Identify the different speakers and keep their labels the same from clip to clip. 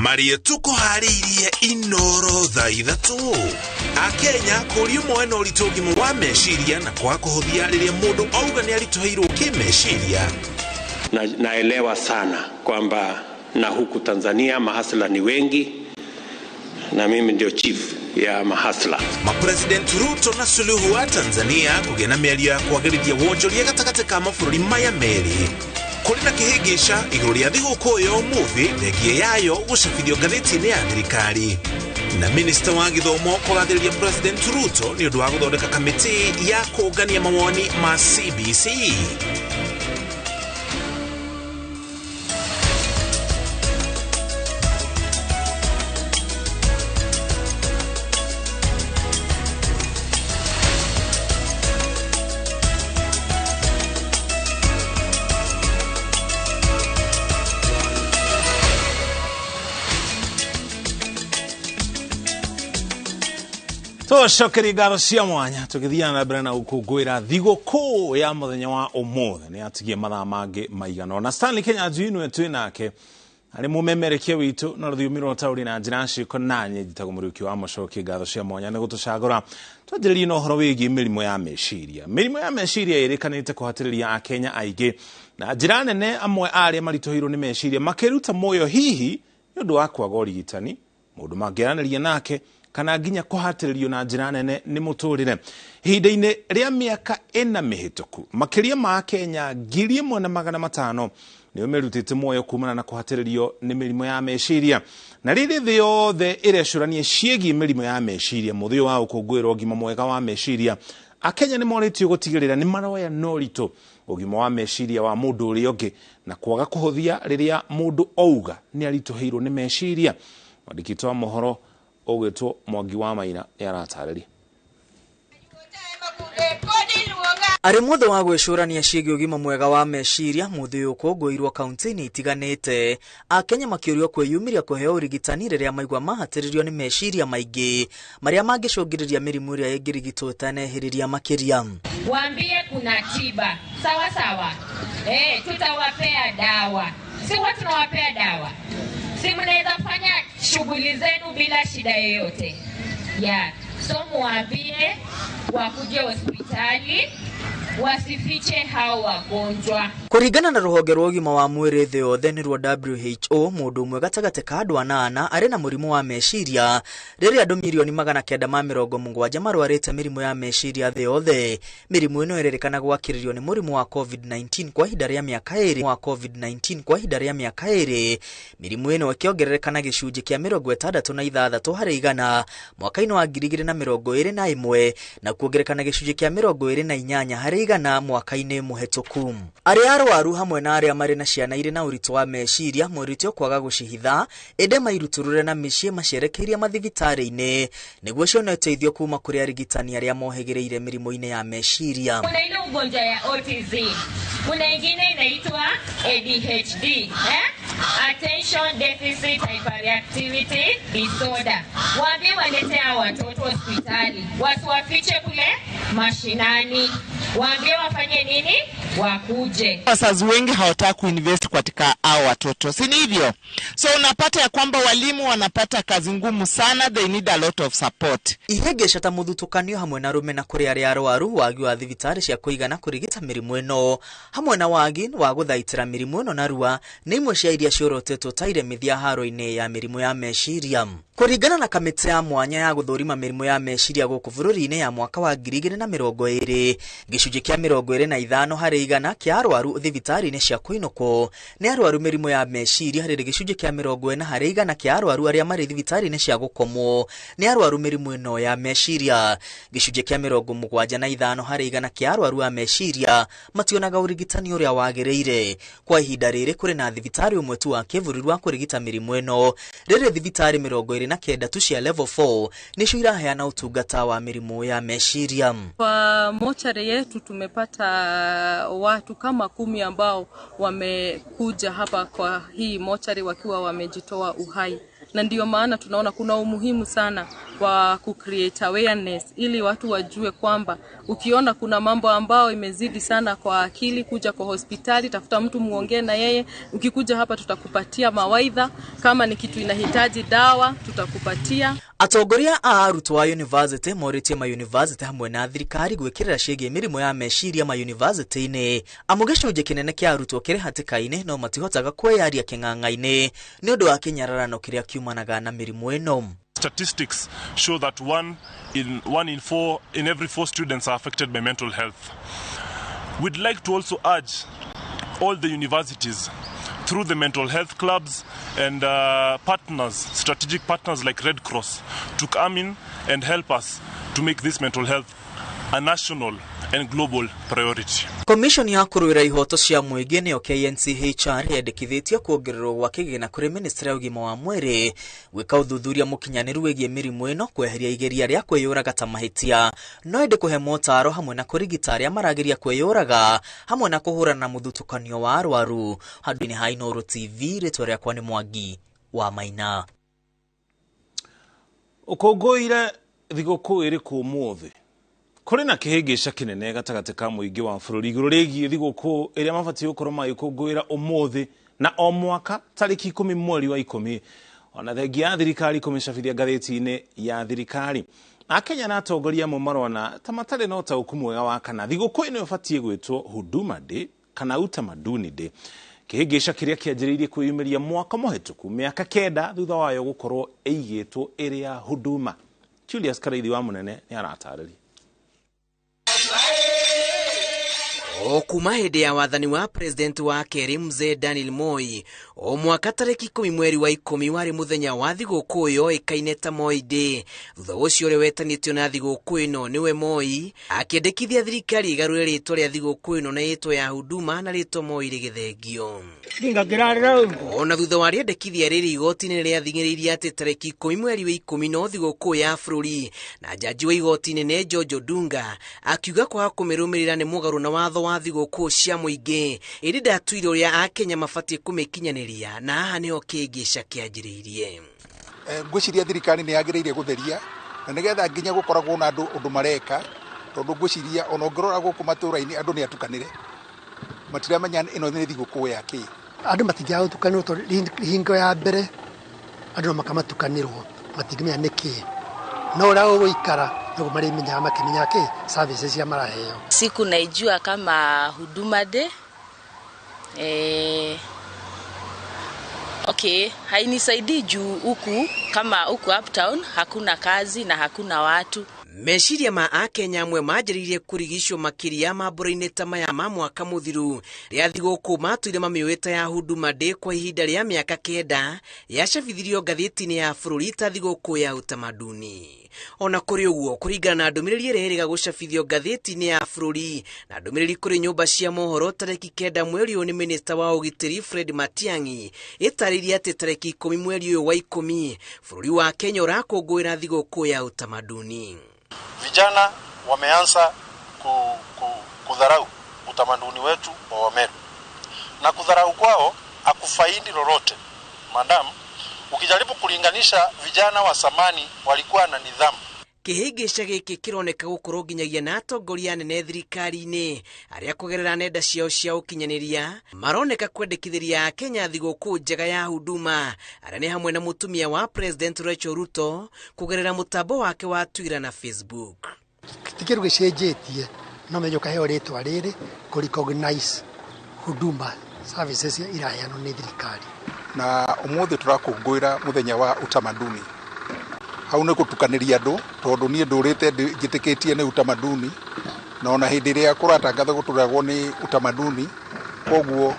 Speaker 1: Marĩa tũkũharĩirie Inoro thaa 3. Akenya kũria ũmwe na ũritũ ũgima wa meciria na kwaga kũhũthia rĩrĩa mũndũ auga nĩ aritũhĩirwo kĩmeciria.
Speaker 2: Naelewa sana kwamba na huku Tanzania mahasla ni wengi na mimi ndio chief ya mahasla.
Speaker 1: Mapresident Ruto na Suluhu wa Tanzania kũgĩa na mĩario ya kwagĩrithia wonjoria gatagatĩ ka mabũrũri maya merĩ. Kũrĩ na kĩhĩngĩca igũrũ rĩa thigũkũ ya ũmũthĩ thengia yayo gũcabithio ngathĩti-inĩ ya thirikari. Na minista wa gĩthomo kũgathĩrĩria President Ruto nĩ ũndũ wa gũthondeka kamĩtĩ ya kũngania mawoni ma CBC. Tũcokerie ngatho cia mwanya tũgĩthiaga na mbere na gũkũngũĩra thigũkũ ya mũthenya wa ũmũthĩ. Nĩ atigie mathaa mangĩ maigana na Stanley Kinyanjui nĩwe twĩ nake arĩ mũmemerekia witũ na rũthiomi rwa ũtaũri na njĩra ciĩko, nanye njĩtagwo Mũriũki wa Mũcoki. Ngatho cia mwanya nĩ gũtũcagũra. Twanjĩrĩrie na ũhoro wĩgiĩ mĩrimũ ya meciria. Mĩrimũ ya meciria ĩrĩkanĩte kũhatĩrĩria Akenya aingĩ na njĩra nene, amwe a arĩa maritũhĩirwo nĩ meciria makĩruta muoyo hihi nĩ ũndũ wa kwaga ũrigitani, mũndũ mangĩaranĩria nake, kana nginya kũhatĩrĩrio na njĩra nene nĩ mũtũrĩre. Ihinda-inĩ rĩa mĩaka 4 mĩhĩtũku, makĩria ma Akenya 1,500 nĩo merutĩte muoyo kumana na kũhatĩrĩrio nĩ mĩrimũ ya meciria. Na rĩrĩ thĩ yothe ĩrecũrania ciĩgiĩ mĩrimũ ya meciria, mũthĩ wa ũkũngũĩra ũgima mwega wa meciria, Akenya nĩ morĩtio gũtigĩrĩra nĩ maroya na ũritũ ũgima wa meciria wa mũndũ ũrĩa ũngĩ na kwaga kũhũthia rĩrĩa mũndũ auga nĩ aritũhĩirwo nĩ meciria. Mwandĩki wa mohoro ũgwĩtwo Mwangi wa Maina nĩ aratarĩria.
Speaker 3: Arĩ mũthĩ wa gwĩcũrania ciĩgiĩ ũgima mwega wa meciria, mũthĩ ũyũ ũkũngũĩirwo kaunti-inĩ itiganĩte. Akenya makĩũrio kwĩyumĩria kũheo ũrigitani rĩrĩa maigua mahatĩrĩrio nĩ meciria maingĩ marĩa mangĩcũngĩrĩria mĩrimũ ĩrĩa ĩngĩrigitwo ĩtanehĩrĩria makĩria.
Speaker 4: Waambie kuna tiba. Sawa sawa. Tutawapea dawa. Si huwa tunawapea dawa. Si mnaweza fanya shughuli zenu bila shida yoyote. Yeah. So muambie wakuje hospitali, wasifiche hao wagonjwa.
Speaker 3: Kũringana na rũhonge rwa ũgima wa mwĩrĩ thĩ yothe nĩruo WHO, mũndũ ũmwe gatagatĩ ka andũ 8 arĩ na mũrimũ wa meciria, rĩrĩa andũ 970,000 marwarĩte mĩrimũ ya meciria thĩ yothe. Mĩrimũ ĩno ĩrerĩkana gwakĩrĩrio nĩ mũrimũ wa COVID-19 kwa ihinda rĩa mĩaka 2 wa COVID-19 kwa ihinda rĩa mĩaka 2. Mĩrimũ ĩno ĩkĩongerereka na gĩcunjĩ kĩa 66 harĩ igana mwaka-inĩ wa 2021 na kuongerereka na gĩcunjĩ kĩa 28 harĩ igana mwaka-inĩ mũhetũku. Arĩa arwaru hamwe na arĩa marĩ na ciana irĩ na ũritũ wa meciria morĩtio kwaga gũcihitha, ĩndĩ mairutũrũre na mĩciĩ macerekeirie mathibitarĩ-inĩ nĩguo cione ũteithio kuma kũrĩ arigitani arĩa mohĩgĩrĩire mĩrimũ-inĩ ya meciria.
Speaker 4: Kuna ile ugonjwa ya autism, kuna ingine inaitwa ADHD, Attention Deficit Hyperactivity Disorder. Waambie walete hao watoto hospitali, wasiwafiche kule mashinani. Waambie wafanye nini? Wakuje.
Speaker 5: Wazazi wengi hawataka kuinvest katika hao watoto, si hivyo? So unapata ya kwamba walimu wanapata kazi ngumu sana, they need a lot of support.
Speaker 3: Ihĩngĩca ta mũthutũkanio hamwe na rũmena kũrĩ arĩa arwaru, wagi wa thibitarĩ cia kũigana kũrigita mĩrimũ ĩno hamwe na wagi wa gũthaitĩra mĩrimũ ĩno narua nĩ imwe cia iria ciorotetwo ta iremithia haro-inĩ ya mĩrimũ ya meciria. Kũringana na kamĩtĩ ya mwanya ya gũthũrima mĩrimũ ya meciria gũkũ bũrũri-inĩ ya mwaka wa 2020, gĩcunjĩ kĩa 25 harĩ igana kĩa arwaru thibitarĩ-inĩ cia kũinũkwo nĩ arwaru mĩrimũ ya meciria, harĩ gĩcunjĩ kĩa 40 harĩ igana kĩa arwaru arĩa marĩ thibitarĩ-inĩ cia gũkomwo nĩ arwaru mĩrimũ ĩno ya meciria. Gĩcunjĩ kĩa 75 harĩ igana kĩa arwaru a meciria mationaga ũrigitani ũrĩa wagĩrĩire. Kwa ihinda rĩrĩ kũrĩ na thibitarĩ ũmwe tu wa kĩbũrũri wa kũrigita mĩrimũ ĩno, rĩrĩ thibitarĩ 29 tu cia level 4 nĩcio iraheana ũtungata wa mĩrimũ ya meciria.
Speaker 6: Kwa mochari yetu tumepata watu kama 10 ambao wamekuja hapa kwa hii mochari wakiwa wamejitoa uhai, na ndio maana tunaona kuna umuhimu sana wa ku create awareness ili watu wajue kwamba ukiona kuna mambo ambao imezidi sana kwa akili, kuja kwa hospitali, tafuta mtu muongee na yeye. Ukikuja hapa tutakupatia mawaidha, kama ni kitu inahitaji dawa tutakupatia.
Speaker 3: Atongoria a arutwo a university morĩtie ma university hamwe na thirikari gwĩkĩrĩra ciĩgiĩ mĩrimũ ya meciria ma university-inĩ, amu gĩcunjĩ kĩnene kĩa arutwo kĩrĩ hatĩka-inĩ no matihotaga kwĩyaria kĩng'ang'a-inĩ nĩ ũndũ wa kĩnyararano kĩrĩa kiumanaga na mĩrimũ ĩno.
Speaker 7: Statistics show that one in four in every 4 students are affected by mental health. We'd like to also urge all the universities through the mental health clubs and partners, strategic partners like Red Cross, to come in and help us to make this mental health a national and global priority.
Speaker 3: Commission ya kũrũĩra ihoto cia mũingĩ nĩyo KNCHR yendekithĩtie kuongererwo gwa kĩgĩna kũrĩ ministry ya ũgima wa mwĩrĩ gwĩka ũthuthuria mũkinyanĩru wĩgiĩ mĩrimũ ĩno, kweheria igeria rĩa kwĩyũraga ta mahĩtia, no ĩndĩ kũhe motaro hamwe na kũrigita arĩa marageria kwĩyũraga hamwe na kũhũrana na mũthutũkanio wa arwaru. Handũ-inĩ ha Inooro TV, rĩtwa rĩakwa nĩ Mwangi wa Maina.
Speaker 1: Ũkũngũĩire thigũkũ ĩrĩkũ ũmũthĩ? Kũrĩ na kĩhĩngĩca kĩnene gatagatĩ ka mũingĩ wa bũrũri igũrũ rĩgiĩ thigũkũ ĩrĩa mabatiĩ gũkorwo magĩkũngũĩra ũmũthĩ na o mwaka tarĩki 10 mweri wa 10, ona thengia ya thirikari kũmĩcabithia ngathĩti-inĩ ya thirikari. Akenya na atongoria amwe marona ta matarĩ na ũtaũku mwega wa kana thigũkũ ĩno ĩbatiĩ gwĩtwo Huduma Day kana Utamaduni Day. Kĩhĩngĩca kĩrĩa kĩanjĩrĩirie kwĩyumĩria mwaka mũhĩtũku mĩaka 9 thutha wayo gũkorwo ĩigĩtwo ĩrĩ ya Huduma. Julius Karaithi wa Mũnene nĩ aratarĩria.
Speaker 8: O kuma hĩndĩ ya wathani wa president wa kerĩ mzee Daniel Moi, o mwaka tarĩki 10 mweri wa 10 warĩ mũthenya wa thigũkũ yoĩkaine ta Moi Day. Thutha ũcio ũrĩa wetanĩtio na thigũkũ ĩno nĩwe Moi akĩendekithia thirikari ĩgarũre rĩtwa rĩa thigũkũ ĩno na ĩtwo ya Huduma na rĩtwa Moi rĩgĩthengio. Ona thutha wa rĩendekithia rĩrĩ, igoti-inĩ rĩathing'ĩrĩirie atĩ tarĩki 10 mweri wa 10 no thigũkũ ya bũrũri, na jaji wa igoti inene George Odunga akiuga kwaga kũmĩrũmĩrĩra nĩ mũgarũ na watho wa thigũkũ cia mũingĩ, ĩndĩ ndatuire ũrĩa Akenya mabatiĩ kũmĩkinyanĩria, na haha nĩho kĩhĩngĩca kĩanjĩrĩirie.
Speaker 9: Ngwĩciria thirikari nĩ yagĩrĩire gũtheria na nĩgetha nginya gũkoragwo na andũ ũndũ mareka, tondũ ngwĩciria ona ũngĩrora gũkũ matũũra-inĩ andũ nĩ atukanĩre, matiramenya ĩno nĩ thigũkũ ya kĩ.
Speaker 10: Andũ matingĩaga gũtukanĩrwo tondũ hingo ya mbere andũ no makamatukanĩrwo, matingĩmenya nĩ kĩ, no ũrĩa ũgũikara nĩguo marĩmenyaga makĩmenya kĩ services cia maraheo.
Speaker 11: Siku naijua kama Huduma Day. Okay, hainisaidii juu huku kama huku uptown hakuna kazi na hakuna watu.
Speaker 8: Meciria ma Akenya amwe manjĩrĩirie kũrigicwo makĩria mambũra-inĩ ta maya ma mwaka mũthiru rĩa thigũkũ matũire mamĩũĩ ya Huduma Day kwa ihinda rĩa mĩaka 9 yacabithirio ngathĩti-inĩ ya bũrũri ta thigũkũ ya utamaduni. Ona kũrĩ ũguo, kũringana na ndũmĩrĩri ĩrĩa ĩrĩga gũcabithio ngathĩti-inĩ ya bũrũri na ndũmĩrĩri kũrĩ nyũmba cia mohoro tarĩki 9 mweri ũyũ nĩ minista wa ũgitĩri Fred Matiang'i ĩtarĩirie atĩ tarĩki 10 mweri ũyũ wa 10 bũrũri wa Kenya ũrakũngũĩra thigũkũ ya utamaduni.
Speaker 12: Vijana wameanza kudharau utamaduni wetu wa Wameru, na kudharau kwao hakufaidi lolote. Madam, ukijaribu kulinganisha vijana wa zamani walikuwa na nidhamu.
Speaker 8: Kĩhĩngĩca gĩkĩ kĩroneka gũkorwo nginyagia na atongoria anene thirikari-inĩ arĩa kũgerera nenda ciao cia ũkinyanĩria maroneka kwendekithĩria Akenya thigũkũ njega ya Huduma, arĩa nĩ hamwe na mũtumia wa President Rachel Ruto kũgerera mũtambo wake wa Twitter na Facebook.
Speaker 10: Ti kĩndũ gĩcenjetie, no menye ũkaheo rĩtwa rĩrĩ kũ recognize Huduma services iraheanwo nĩ thirikari.
Speaker 9: Na ũmũthĩ tũrakũngũĩra mũthenya wa utamaduni. Hau nĩ gũtukanĩria andũ tondũ niĩ ndũrĩte njĩtĩkĩtie nĩ utamaduni, na ona hĩndĩ ĩrĩa kũratangathwo gũtũragwo nĩ utamaduni, koguo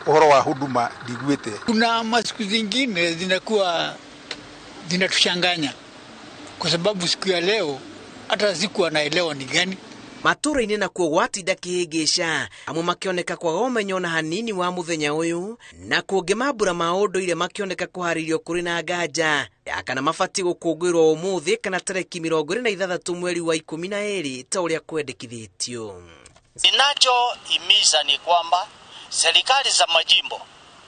Speaker 9: ũhoro wa Huduma ndiguĩte.
Speaker 13: Kuna masiku zingine zinakuwa zinatuchanganya kwa sababu siku ya leo hata siku anaelewa ni gani.
Speaker 8: Matũra-inĩ nakuo gwatinda kĩhĩngĩca, amwe makĩoneka kwaga ũmenyo na hanini wa mũthenya ũyũ, na kũngĩ mambura ma ũndũire makĩoneka kũharĩrio kũrĩ na nganja ya kana mabatiĩ gũkũngũĩrwo ũmũthĩ kana tarĩki 26 mweri wa 12 ta ũrĩa kwendekithĩtio.
Speaker 14: Ninachohimiza ni kwamba serikali za majimbo,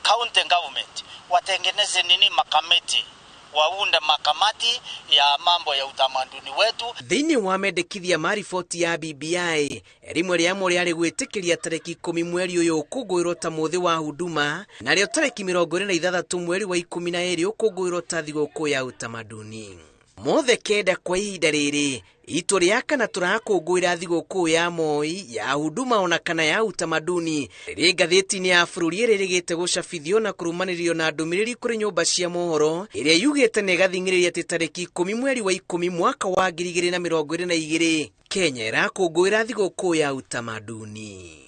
Speaker 14: county government, watengeneze nini makamiti Waunde makamati ya mambo ya utamaduni wetu.
Speaker 8: Thĩinĩ wa mendekithia ma riboti ya BBI rĩmwe rĩamo rĩarĩ gwĩtĩkĩria tarĩki 10 mweri ũyũ ũkũngũĩrwo ta mũthĩ wa huduma, narĩo tarĩki 26 mweri wa 12 ũkũngũĩrwo ta thigũkũ ya utamaduni. Mothe kenda kwa ihinda rĩrĩ itua rĩa kana tũrakũngũĩra thigũkũ ya Moi ya huduma ona kana ya utamaduni rĩrĩ ngathĩti-inĩ ya bũrũri ĩrĩrĩgĩte gũcabithio na kũrũmanĩrĩrio na ndũmĩrĩri kũrĩ nyũmba cia mohoro ĩrĩa yugĩte nĩ ĩgathing'ĩrĩria atĩ tarĩki 10 mweri wa 10 mwaka wa 2022 Kenya ĩrakũngũĩra thigũkũ ya utamaduni.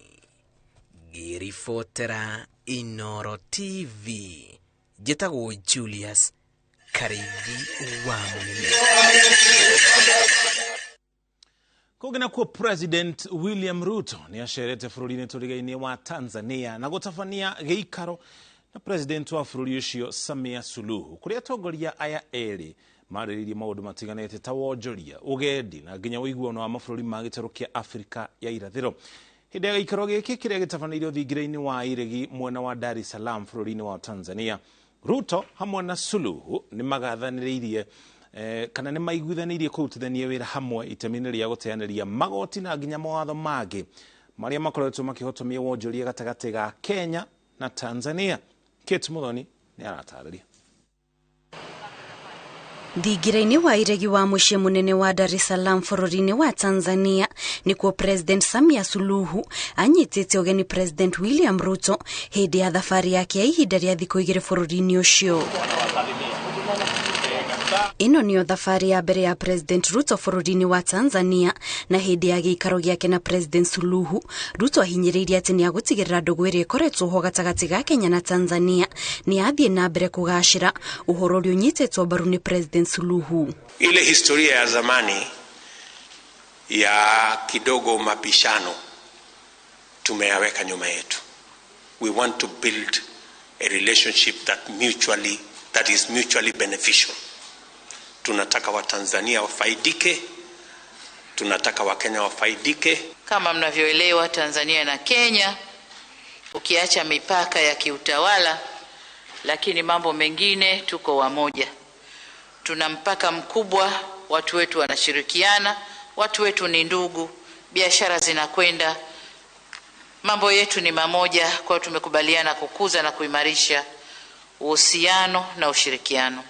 Speaker 8: Ngĩribotera Inoro TV njĩtagwo Julius Karithi wa Munene.
Speaker 1: Kũngĩ nakuo President William Ruto nĩ acerete bũrũri-inĩ tũriga-inĩ wa Tanzania na gũtabania gĩikaro na President wa bũrũri ũcio Samia Suluhu, kũrĩa atongoria aya erĩ marĩrĩirie maũndũ matiganĩte ta wonjoria, ũgendi na nginya ũiguano wa mabũrũri ma gĩtarũ kĩa Afrika ya irathĩro. Hĩndĩ ya gĩikaro gĩkĩ kĩrĩa gĩtabanĩirio thingira-inĩ wa Iregi mwena wa Dar es Salaam bũrũri-inĩ wa Tanzania, Ruto hamwe na Suluhu nĩ magathanĩrĩirie kana nĩ maiguithanĩirie kũrutithania wĩra hamwe itemi-inĩ rĩa gũteanĩria magoti na nginya mawatho mangĩ marĩa makoretwo makĩhotomia wonjoria gatagatĩ ga Kenya na Tanzania. Kate Muthoni nĩ aratarĩria.
Speaker 15: Thingira-inĩ wa Iregi wa mũciĩ mũnene wa Dar es Salaam bũrũri-inĩ wa Tanzania nĩkuo President Samia Suluhu anyitĩte ũgeni President William Ruto hĩndĩ ya thabarĩ yake ya ihinda rĩa thikũ igĩrĩ bũrũri-inĩ ũcio. Ĩno nĩyo thabarĩ ya mbere ya President Ruto bũrũri-inĩ wa Tanzania, na hĩndĩ ya gĩikaro gĩake na President Suluhu, Ruto ahinyĩrĩirie atĩ nĩagũtigĩrĩra ndũgũ ĩrĩa ĩkoretwo ho gatagatĩ ga Kenya na Tanzania nĩ yathiĩ na mbere kũgacĩra, ũhoro ũrĩa ũnyitĩtwo mbaru nĩ President Suluhu.
Speaker 2: Ile historia ya zamani ya kidogo mapishano tumeyaweka nyuma yetu. We want to build a relationship that is mutually beneficial. Tunataka wa Tanzania wafaidike, tunataka wa Kenya wafaidike.
Speaker 16: Kama mnavyoelewa, Tanzania na Kenya ukiacha mipaka ya kiutawala, lakini mambo mengine tuko wamoja. Tuna mpaka mkubwa, watu wetu wanashirikiana, watu wetu ni ndugu, biashara zinakwenda, mambo yetu ni mamoja. Kwa hiyo tumekubaliana kukuza na kuimarisha uhusiano na ushirikiano.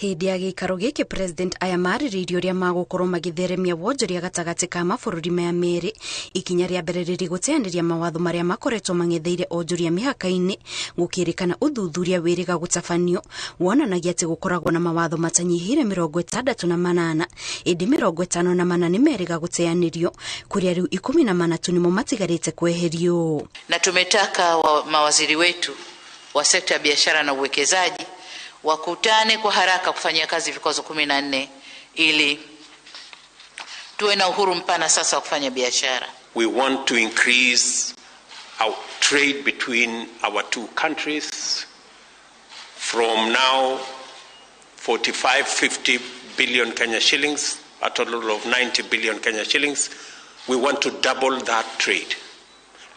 Speaker 15: Hĩndĩ ya gĩikaro gĩkĩ President aya marĩrĩirie ũrĩa magũkorwo magĩtheremia wonjoria gatagatĩ ka mabũrũri maya merĩ, ikinya rĩa mbere rĩrĩ gũteanĩria mawatho marĩa makoretwo mang'etheire onjoria mĩhaka-inĩ, gũkĩrĩkana ũthuthuria wĩrĩga gũtabanio wonanagia atĩ gũkoragwo na mawatho matanyihĩire 68, ĩndĩ 54 nĩ merĩga gũteanĩrio, kũrĩa rĩu 14 tu nĩmo matigarĩte kweherio.
Speaker 16: Na tumetaka mawaziri wetu wa sekta ya biashara na uwekezaji wakutane kwa haraka kufanyia kazi vikwazo 14 ili tuwe na uhuru mpana sasa wa kufanya biashara.
Speaker 2: We want to increase our trade between our two countries from now 45-50 billion Kenya shillings, a total of 90 billion Kenya shillings. We want to double that trade,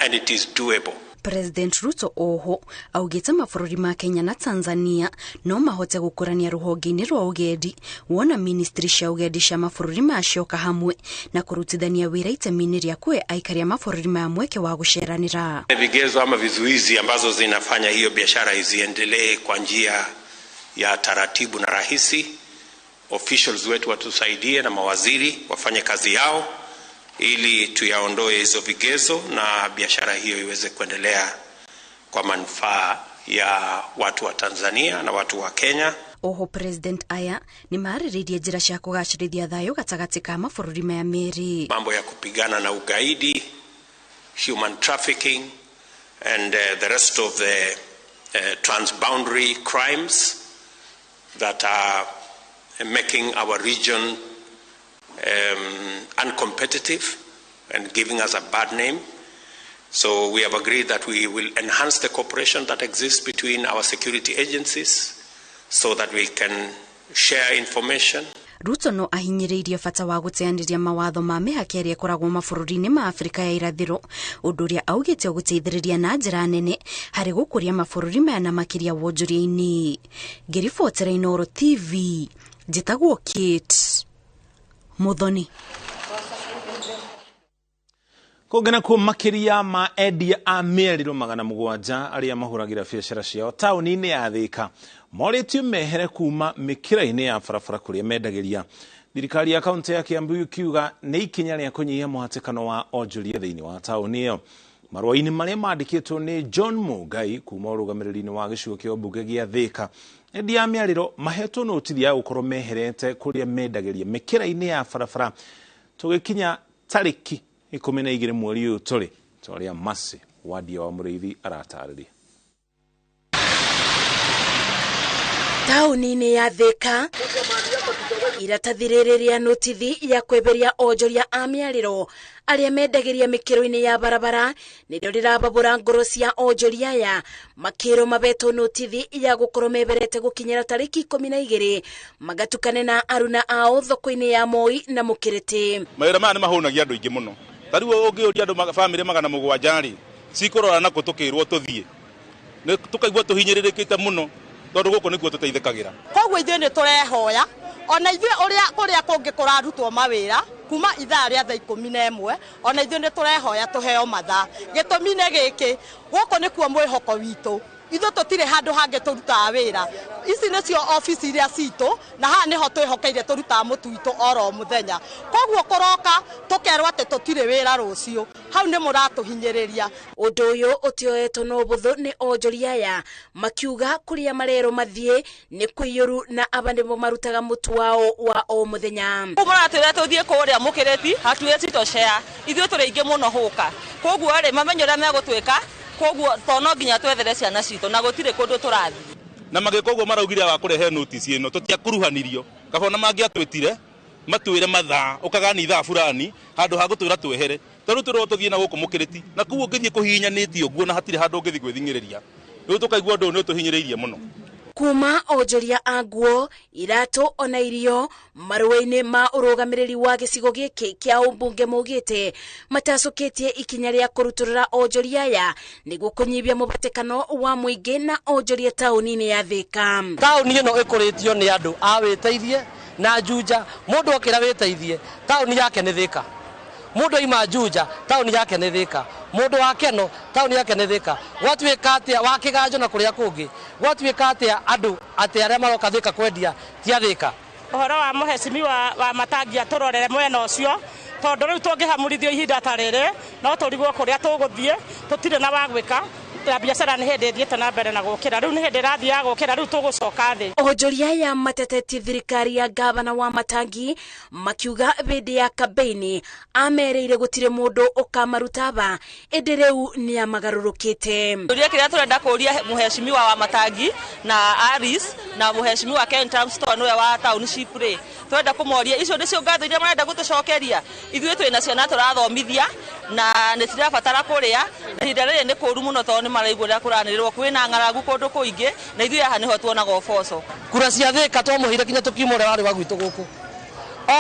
Speaker 2: and it is doable.
Speaker 15: President Ruto oho augĩte mabũrũri ma Kenya na Tanzania no mahote gũkũrania rũhonge-inĩ rwa ũgendi, wona ministry cia ũgendi cia mabũrũri macioka hamwe na kũrutithania wĩra itemi-inĩ rĩa kũhe aikari a mabũrũri maya mweke wa gũceranĩra.
Speaker 2: Vigezo ama vizuizi ambazo zinafanya hiyo biashara isiendelee kwa njia ya taratibu na rahisi, officials wetu watusaidie na mawaziri wafanye kazi yao ili tuyaondoe hizo vigezo na biashara hiyo iweze kuendelea kwa manufaa ya watu wa Tanzania na watu wa Kenya.
Speaker 15: Oho President aya ni marĩrĩirie njĩra cia kũgacĩrithia thayũ gatagatĩ ka mabũrũri maya merĩ.
Speaker 2: Mambo ya kupigana na ugaidi, human trafficking and the rest of the transboundary crimes that are making our region uncompetitive and giving us a bad name. So we have agreed that we will enhance the cooperation that exists between our security agencies so that we can share information.
Speaker 15: Ruto no ahinyĩrĩirie bata wa gũteanĩria mawatho ma mĩhaka ĩrĩa ĩkoragwo mabũrũri-inĩ ma Afrika ya irathĩro, ũndũ ũrĩa augĩte ũgũteithĩrĩria na njĩra nene harĩ gũkũria mabũrũri maya na makĩria wonjoria-inĩ. Ngĩribotera Inooro TV, njĩtagwo Kate Muthoni.
Speaker 1: Kũngĩ nakuo makĩria ma endia a mĩarĩro 700 arĩa mahũragĩra biacara ciao taũni-inĩ ya Thĩka morĩtio mehere kuma mĩkĩra-inĩ ya barabara kũrĩa mendagĩria. Thirikari ya kaunti ya Kiambu ikiuga nĩ ikinya rĩa kũnyihia mũhatĩkano wa onjoria thĩinĩ wa taũni ĩyo. Marũa-inĩ marĩa mandĩkĩtwo nĩ John Mũngai kuma ũrũgamĩrĩri-inĩ wa gĩcigo kĩa ũmbunge gĩa Thĩka, endia a mĩarĩro mahetwo notithi ya gũkorwo meherete kũrĩa mendagĩria mĩkĩra-inĩ ya barabara tũgĩkinya tarĩki 12 mweri ũyũ tũrĩ, ta ũrĩa Mercy Wandia wa Mũrĩithi aratarĩria.
Speaker 17: Taũni-inĩ ya Thĩka, iratathi rĩrĩ rĩa notithi ya kweberia onjoria a mĩarĩro arĩa mendagĩria mĩkĩro-inĩ ya barabara nĩrĩo rĩrababũra ngoro cia onjoria aya makĩrwo mabetwo notithi ya gũkorwo meberete gũkinyĩra tarĩki 12 magatukane na aruna ao thoko-inĩ ya Moi na Mũkĩrĩtĩ.
Speaker 18: Mawĩra maya nĩ mahũnagia andũ aingĩ mũno. Ta rĩu ũngĩũria andũ bamĩrĩ 700 rĩ, cikũrora nakũ tũkĩrwo tũthiĩ. Nĩ tũkaigua tũhinyĩrĩrĩkĩte mũno tondũ gũkũ nĩkuo tũteithĩkagĩra.
Speaker 19: Koguo ithuĩ nĩ tũrehoya ona ithuĩ ũrĩa kũrĩa kũngĩ kũrarutwo mawĩra kuma ithaa rĩa thaa 11 ona ithuĩ nĩ tũrehoya tũheo mathaa. Gĩtũmi nĩ gĩkĩ, gũkũ nĩkuo mwĩhoko witũ. Ithuĩ tũtirĩ handũ hangĩ tũrutaga wĩra. Ici nĩcio obici iria citũ na haha nĩho twĩhokeire tũrutaga mũtu witũ oro mũthenya. Koguo kũroka tũkerwo atĩ tũtirĩ wĩra rũciũ, hau nĩ mũratũhinyĩrĩria.
Speaker 17: Ũndũ ũyũ ũtioetwo na ũbũthũ nĩ onjoria aya makiuga kũrĩa marerwo mathiĩ nĩ kũiyũru na aba nĩmo marutaga mũtu wao wa o mũthenya.
Speaker 20: Kũu maratwĩra tũthiĩ kũrĩa Mũkĩrĩti hatuĩ citoshea, ithuĩ tũrĩ aingĩ mũno hũka. Koguo rĩ mamenye ũrĩa megũtwĩka, koguo to no nginya twethere ciana citũ na gũtirĩ kũndũ tũrathiĩ.
Speaker 18: Na magĩka ũguo maraugire wa kũrehe notice ĩno tũtiakuruhanirio, kaba ona mangĩatwĩtire matwĩre mathaa ũkaga nĩ ithaa fulani handũ ha gũtwĩra twehere. Ta rĩu tũrwo tũthiĩ na gũkũ Mũkĩrĩti na kũu ũngĩthiĩ kũhihinyanĩtie ũguo na hatirĩ handũ ũngĩthiĩ gwĩthing'ĩrĩria. Rĩu tũkaigua ũndũ ũyũ nĩ ũtũhinyĩrĩirie mũno.
Speaker 17: Kuma onjoria a nguo, iratũ ona irio marũa-inĩ ma ũrũgamĩrĩri wa gĩcigo gĩkĩ kĩa ũmbunge maugĩte matacũkĩtie ikinya rĩa kũrutũrũra onjoria aya nĩguo kũnyihia mũbatĩkano wa mũingĩ na onjoria taũni-inĩ ya Thĩka.
Speaker 21: Taũni ĩno ĩkũrĩtio nĩ andũ a wĩteithie na Juja. Mũndũ okĩra wĩteithie taũni yake nĩ Thĩka, mũndũ aima Juja taũni yake nĩ Thĩka, mũndũ wa Keno taũni yake nĩ Thĩka. Gwatuĩka atĩa wa Kĩganjo na kũrĩa kũngĩ, gwatuĩka atĩa andũ atĩ arĩa maroka Thĩka kwendia ti a Thĩka.
Speaker 22: Ũhoro wa mũhecimiwa wa Matangi atũrorere mwena ũcio, tondũ rĩu tũngĩhamũrithio ihinda ta rĩrĩ no tũrigwo kũrĩa tũgũthiĩ, tũtirĩ na wa gwĩka. Na biacara nĩ hĩndĩ ĩthiĩte na mbere na gũkĩra, rĩu nĩ hĩndĩ ĩrathiĩ ya gũkĩra, rĩu tũgũcoka thĩ.
Speaker 17: Onjoria aya matetetie thirikari ya gavana wa Matangi makiuga hĩndĩ ya kambeini amerĩire gũtirĩ mũndũ ũkamaruta ba, ĩndĩ rĩu nĩ amagarũrũkĩte.
Speaker 20: Kĩũria kĩrĩa tũrenda kũũria mũhecimiwa wa Matangi na Aris na mũhecimiwa Ken Tamston nĩwe wa township rĩ, tũrenda kũmoria icio nĩcio ngatho iria marenda gũtũcokeria. Ithuĩ twĩna ciana tũrathomithia na nĩ cirabatara kũrĩa, na ihinda rĩrĩ nĩ kũũru mũno tondũ nĩ maraigua ũrĩa kũranĩrĩrwo kwĩna ng'aragu kũndũ kũingĩ, na ithuĩ haha nĩho tuonaga ũboco.
Speaker 21: Kura cia Thĩka twamũheire kinya tũkiuma ũrĩa warĩ wa gwitũ gũkũ,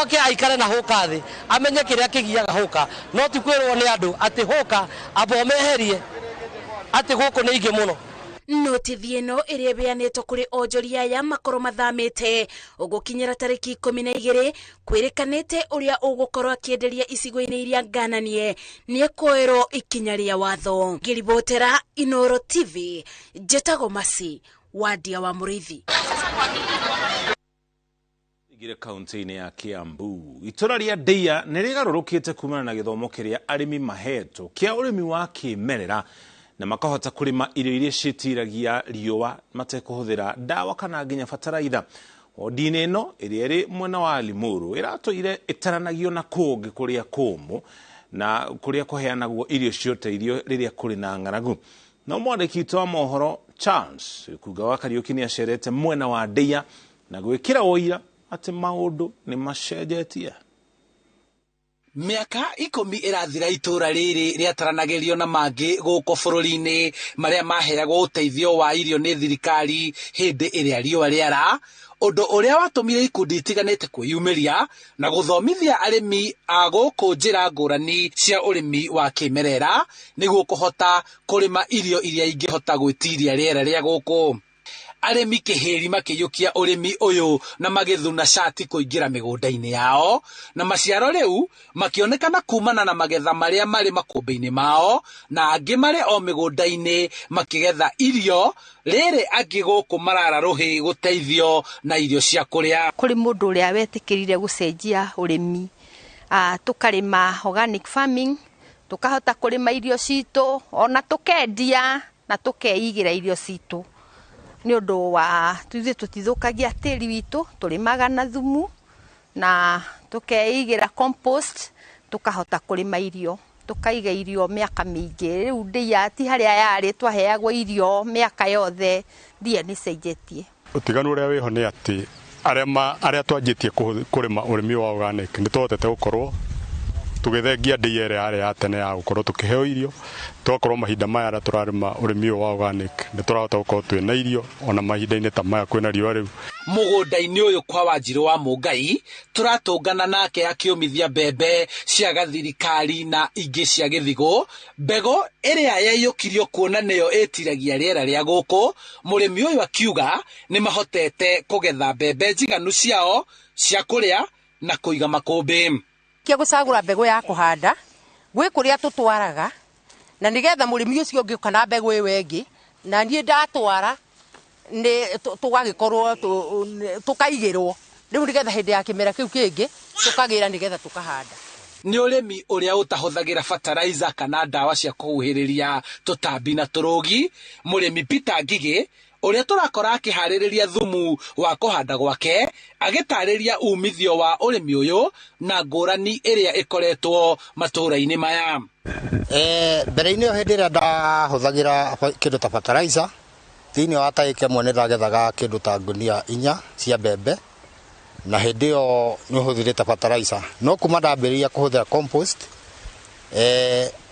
Speaker 21: oke aikare na hũka thĩ amenye kĩrĩa kĩgiaga hũka, no ti kwĩrwo nĩ andũ atĩ hũka amba ũmeherie atĩ gũkũ nĩ aingĩ mũno.
Speaker 17: Notithi ĩno ĩrĩa ĩheanĩtwo kũrĩ onjoria aya makorwo mathamĩte ũgũkinyĩra tarĩki 12 kwĩrĩkanĩte ũrĩa ũgũkorwo akĩenderia icigo-inĩ iria ngananie nĩ ekwoerwo ikinya rĩa watho. Ngĩribotera Inooro TV, njĩtagwo Mercy Wandia wa Mũrĩithi.
Speaker 1: Igire kaunti-inĩ ya Kiambu, itũra rĩa Ndeia nĩ rĩgarũrũkĩte kumana na gĩthomo kĩrĩa arĩmi mahetwo kĩa ũrĩmi wa kĩmerera na makahota kũrĩma irio iria citiragia riũa matekũhũthĩra ndawa kana nginya bataraitha. Wodi-inĩ ĩno ĩrĩa ĩrĩ mwena wa Limuru ĩratũire ĩtaranagio na kũngĩ kũrĩa kũmũ na kũrĩa kũheanagwo irio cia ũteithio rĩrĩa kũrĩ na ng'aragu. No mwandĩki witũ wa mohoro Charles Kuga wa Kariũki nĩ acerete mwena wa Ndeia na gwĩkĩra ũira atĩ maũndũ nĩ macenjetie.
Speaker 4: Mĩaka 10 ĩrathira itũra rĩrĩ rĩataranagĩrio na mangĩ gũkũ bũrũri-inĩ marĩa maheagwo ũteithio wa irio nĩ thirikari hĩndĩ ĩrĩa riũa rĩara, ũndũ ũrĩa watũmire ikundi itiganĩte kwĩyumĩria na gũthomithia arĩmi a gũkũ njĩra ngũrani cia ũrĩmi wa kĩmerera nĩguo kũhota kũrĩma irio iria ingĩhota gwĩtiria rĩera rĩa gũkũ. Arĩmi kĩhĩri makĩiyũkia ũrĩmi ũyũ na magĩthuna cati kũingĩra mĩgũnda-inĩ yao, na maciaro rĩu makĩonekana kumana na magetha marĩa marĩ makũmbĩ-inĩ mao, na angĩ marĩ o mĩgũnda-inĩ makĩgetha irio, rĩrĩ angĩ gũkũ marara rũhĩ gũteithio na irio cia kũrĩa.
Speaker 5: Kũrĩ mũndũ ũrĩa wetĩkĩrire gũcenjia ũrĩmi, tũkarĩma organic farming, tũkahota kũrĩma irio citũ ona tũkendia na tũkeigĩra irio citũ. Nĩ ũndũ wa ithuĩ tũtithũkagia tĩri witũ, tũrĩmaga na thumu na tũkeigĩra compost, tũkahota kũrĩma irio, tũkaiga irio mĩaka mĩingĩ. Rĩu ndĩa ti harĩa yarĩ twaheagwo irio mĩaka yothe, ndia nĩ cenjetie.
Speaker 23: Ũtiganu ũrĩa wĩho nĩ atĩ arĩa twanjĩtie kũrĩma ũrĩmi wa organic nĩ tũhotete gũkorwo tũgĩthengia ndĩa ĩrĩa yarĩ ya tene ya gũkorwo tũkĩheo irio, tũgakorwo mahinda maya arĩa tũrarĩma ũrĩmi ũyũ wa organic nĩ tũrahota gũkorwo twĩna irio ona mahinda-inĩ ta maya kwĩna riũa rĩu.
Speaker 4: Mũgũnda-inĩ ũyũ kwa Wanjirũ wa Mũngai tũratũngana nake akĩũmithia mbembe cia gathirikari na ingĩ cia gĩthigũ, mbegũ ĩrĩa yaiyũkirio kuona nĩyo ĩtiragia rĩera rĩa gũkũ. Mũrĩmi ũyũ akiuga nĩ mahotete kũgetha mbembe njiganu ciao cia kũrĩa na kũiga makũmbĩ.
Speaker 24: Kia gũcagũra mbegũ ya kũhanda gwĩ kũrĩa tũtwaraga na nĩgetha mũrĩmi ũcio ũngĩ kana mbegũ ĩyo ĩngĩ na niĩ ndatwara nĩ tũgagĩkorwo tũkaigĩrwo rĩu nĩgetha hĩndĩ ya kĩmera kĩu kĩngĩ tũkagĩra nĩgetha tũkahanda.
Speaker 4: Nĩ ũrĩmi ũrĩa ũtahũthagĩra fertilizer kana ndawa cia kũhuhĩrĩria tũtambi na tũrũgi. Mũrĩmi Peter Ngigĩ ũrĩa tũrakora akĩharĩrĩria thumu wa kũhanda gwake agĩtarĩria umithio wa ũrĩmi ũyũ na ngũrani ĩrĩa ĩkoretwo matũũra-inĩ maya.
Speaker 25: Mbere-inĩ ĩyo hĩndĩ ĩrĩa ndahũthagĩra kĩndũ ta fertilizer thĩinĩ wa ta ĩka ĩmwe nĩ ndagethaga kĩndũ ta ngunia 4 cia mbembe, na hĩndĩ ĩyo nĩ ũhũthĩrĩte fertilizer, no kuma ndambĩrĩria kũhũthĩra compost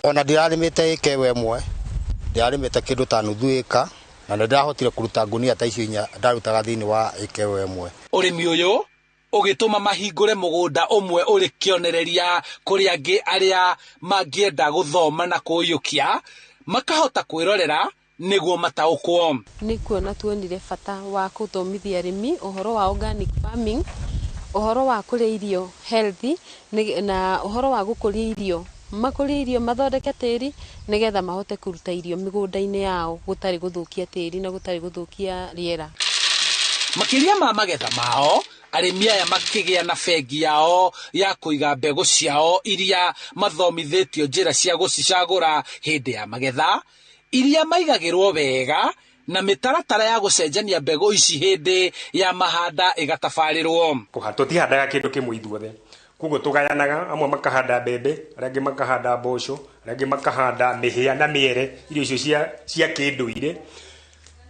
Speaker 25: ona ndirarĩmĩte ĩka ĩyo ĩmwe, ndirarĩmĩte kĩndũ ta nuthu ĩka, na nĩ ndahotire kũruta ngunia ta icio 4 ndarutaga thĩinĩ wa ĩka ĩyo ĩmwe.
Speaker 4: Ũrĩmi ũyũ ũgĩtũma mahingũre mũgũnda ũmwe ũrĩ kĩonereria kũrĩ angĩ arĩa mangĩenda gũthoma na kũiyũkia makahota kwĩrorera nĩguo mataũkwo.
Speaker 26: Nĩ kuona tuonire bata wa kũthomithia arĩmi ũhoro wa organic farming, ũhoro wa kũrĩa irio healthy na ũhoro wa gũkũria irio, makũrie irio mathondeke tĩri nĩgetha mahote kũruta irio mĩgũnda-inĩ yao gũtarĩ gũthũkia tĩri na gũtarĩ gũthũkia rĩera.
Speaker 4: Makĩria ma magetha mao, arĩmi aya makĩgĩa na bengi yao ya kũiga mbegũ ciao iria mathomithĩtio njĩra cia gũcicagũra hĩndĩ ya magetha, iria maigagĩrwo wega na mĩtaratara ya gũcenjania mbegũ ici hĩndĩ ya mahanda ĩgatabarĩrwo.
Speaker 27: Tũtihandaga kĩndũ kĩmwe ithuothe, koguo tũgayanaga, amwe makahanda mbembe, arĩa angĩ makahanda mboco, arĩa angĩ makahanda mĩhĩa na mĩere, irio icio cia kĩndũire.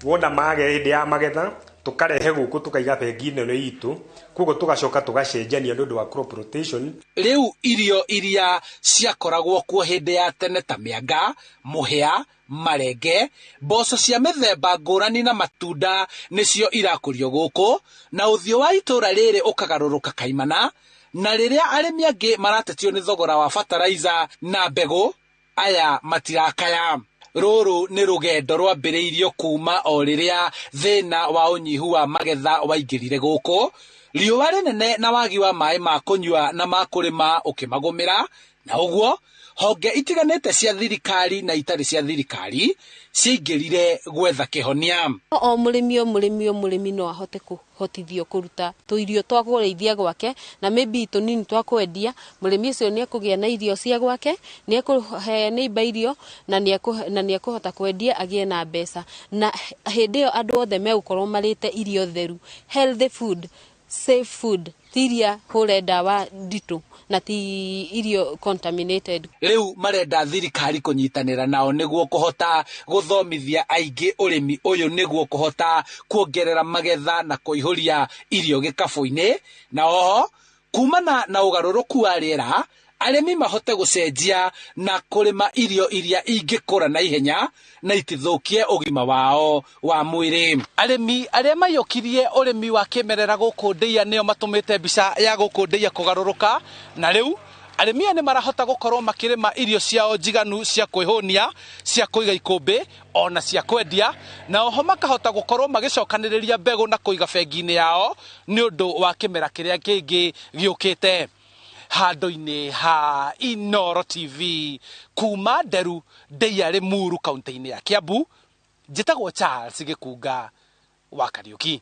Speaker 27: Wona mage hĩndĩ ya magetha tũkarehe gũkũ tũkaiga bengi-inĩ ĩno itũ, koguo tũgacoka tũgacenjania nĩ ũndũ wa crop rotation.
Speaker 4: Rĩu irio iria ciakoragwo kuo hĩndĩ ya tene ta mĩanga, mũhĩa, marenge, mboco cia mĩthemba ngũrani na matunda nĩcio irakũrio gũkũ, na ũthiũ wa itũũra rĩrĩ ũkagarũrũka kaimana. Na rĩrĩa arĩmi angĩ maratetio nĩ thogora wa fertilizer na mbegũ, aya matirakaya. Rũrũ nĩ rũgendo rwambĩrĩirio kuma o rĩrĩa thĩna wa ũnyihu wa magetha waingĩrire gũkũ, riũa rĩnene na wagi wa maĩ ma kũnyua na ma kũrĩma ũkĩmagũmĩra, na ũguo honge itiganĩte cia thirikari na itarĩ cia thirikari ciaingĩrire gwetha kĩhonia.
Speaker 26: O mũrĩmi o mũrĩmi o mũrĩmi no ahote kũhotithio kũruta tũirio twa kũrĩithia gwake na maybe tũnini twa kwendia. Mũrĩmi ũcio nĩ ekũgĩa na irio cia gwake, nĩ ekũhe neighbor irio na nĩ ekũhota kwendia agĩe na mbeca, na hĩndĩ ĩyo andũ othe megũkorwo marĩte irio theru, healthy food, safe food, ti iria hũre ndawa nditũ na ti irio contaminated.
Speaker 4: Rĩu marenda thirikari kũnyitanĩra nao nĩguo kũhota gũthomithia aingĩ ũrĩmi ũyũ nĩguo kũhota kuongerera magetha na kũihũria irio gĩkabũ-inĩ, na oho kumana na ũgarũrũku wa rĩera Arĩmi mahote gũcenjia na kũrĩma irio iria ingĩkũra na ihenya na itithũkie ũgima wao wa mwĩrĩ. Arĩmi arĩa maiyũkirie ũrĩmi wa kĩmerera gũkũ Ndeiya nĩo matũmĩte mbica ya gũkũ Ndeiya kũgarũrũka, na rĩu arĩmi aya nĩ marahota gũkorwo makĩrĩma irio ciao njiganu cia kwĩhũnia, cia kũiga ikũmbĩ ona cia kwendia, na oho makahota gũkorwo magĩcokanĩrĩria mbegũ na kũiga bengi-inĩ yao nĩ ũndũ wa kĩmera kĩrĩa kĩngĩ gĩũkĩte. Handũ-inĩ ha Inooro TV kuma Nderu, Ndeiya Limuru, kaunti-inĩ ya Kiambu, njĩtagwo Charles Gĩkunga wa Kariũki.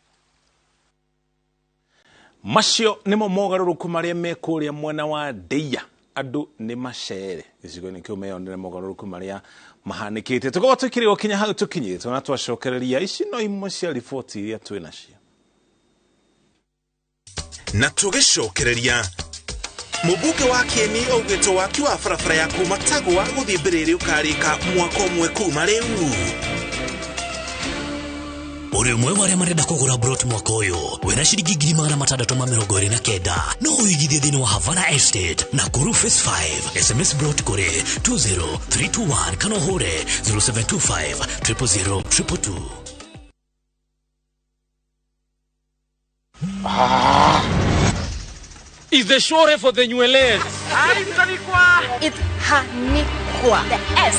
Speaker 1: Macio nĩmo mogarũrũku marĩa me kũrĩa mwena wa Ndeiya. Andũ nĩ macere gĩcigo-inĩ kĩu meyonere mogarũrũku marĩa mahanĩkĩte. Tũkorwo tũkĩrĩ gũkinya hau tũkinyĩte na twacokereria ici no imwe cia riboti iria twĩ nacio.
Speaker 3: Na tũgĩcokereria mũmbunge wa Kieni augĩte waki wa barabara ya kuma Tagwa gũthiĩ Mbĩrĩrĩ ũkarĩka mwaka ũmwe kuma rĩu.
Speaker 6: Ũrĩ ũmwe wa arĩa marenda kũgũra brot mwaka ũyũ wĩna ciringi 629,000 no ũigithie thĩinĩ wa Havana Estate na Kuru Phase 5. SMS brot kũrĩ 20321 kana ũhũre 0725 000 222.
Speaker 7: Is the shore for the nywele?
Speaker 9: It's hanikwa. The S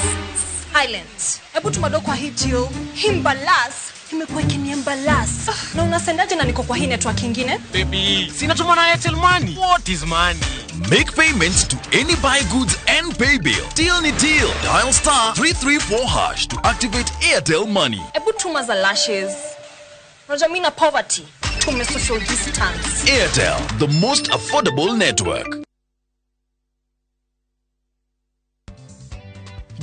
Speaker 9: silent. Hebu tumado kwa hii deal. Himbalas imekuwa ikiniembalas. Na unasendaje na niko kwa hii network ingine?
Speaker 7: Baby, sina tuma na Airtel Money. What is money?
Speaker 10: Make payments to any buy goods and pay bill. Deal ni deal. Dial star 334 hash to activate Airtel Money.
Speaker 9: Hebu tuma za lashes. Unajua mimi na poverty. Tume social distance.
Speaker 10: Airtel, the most affordable network.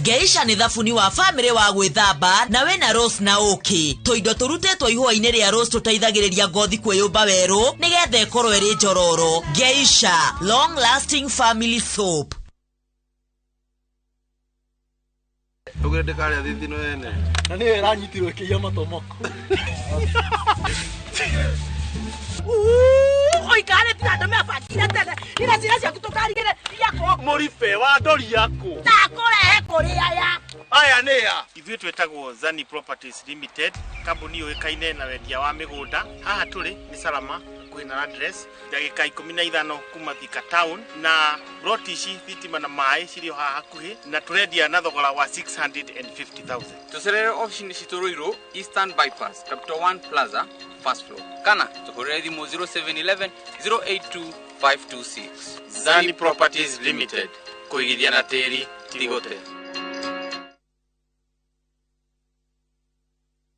Speaker 11: Geisha nĩ thabuni wa family wa gwĩthamba na wĩna rose na ũkĩ. Tũindo tũrutĩtwo ihũa-inĩ rĩa rose tũteithagĩrĩria ngothi kwĩyũmba werũ nĩgetha ĩkorwo ĩrĩ njororo. Geisha, long lasting family soap.
Speaker 12: Ũgĩre ndĩkarĩa thithino ene. Na nĩyo ĩranyitirwo ĩkĩiya matomoko.
Speaker 28: Oikare tiga mebakire tene ira cira ciaku tũkarigĩre iakũ
Speaker 12: mũribe wa ndori yaku
Speaker 28: ndakũrehe kũrĩ aya
Speaker 12: aya nĩ ya
Speaker 29: ithuĩ twĩtagwo Zani Properties Limited, kambuni yũĩkaine na wendia wa mĩgũnda. Haha tũrĩ nĩ Salama hakuhĩ na address ndagĩka 15 kuma Thika town, na plot ici thitima na maĩ cirĩ o haha hakuhĩ, na tũrendia na thogora wa 650,000.
Speaker 30: Tũcerere ofici-inĩ citũ Ruiru, Eastern Bypass, Capital One Plaza, first floor, kana tũhũrĩre thimũ 0711 082 526.
Speaker 29: Zani Properties Limited, kũigithia na tĩri ti gũte.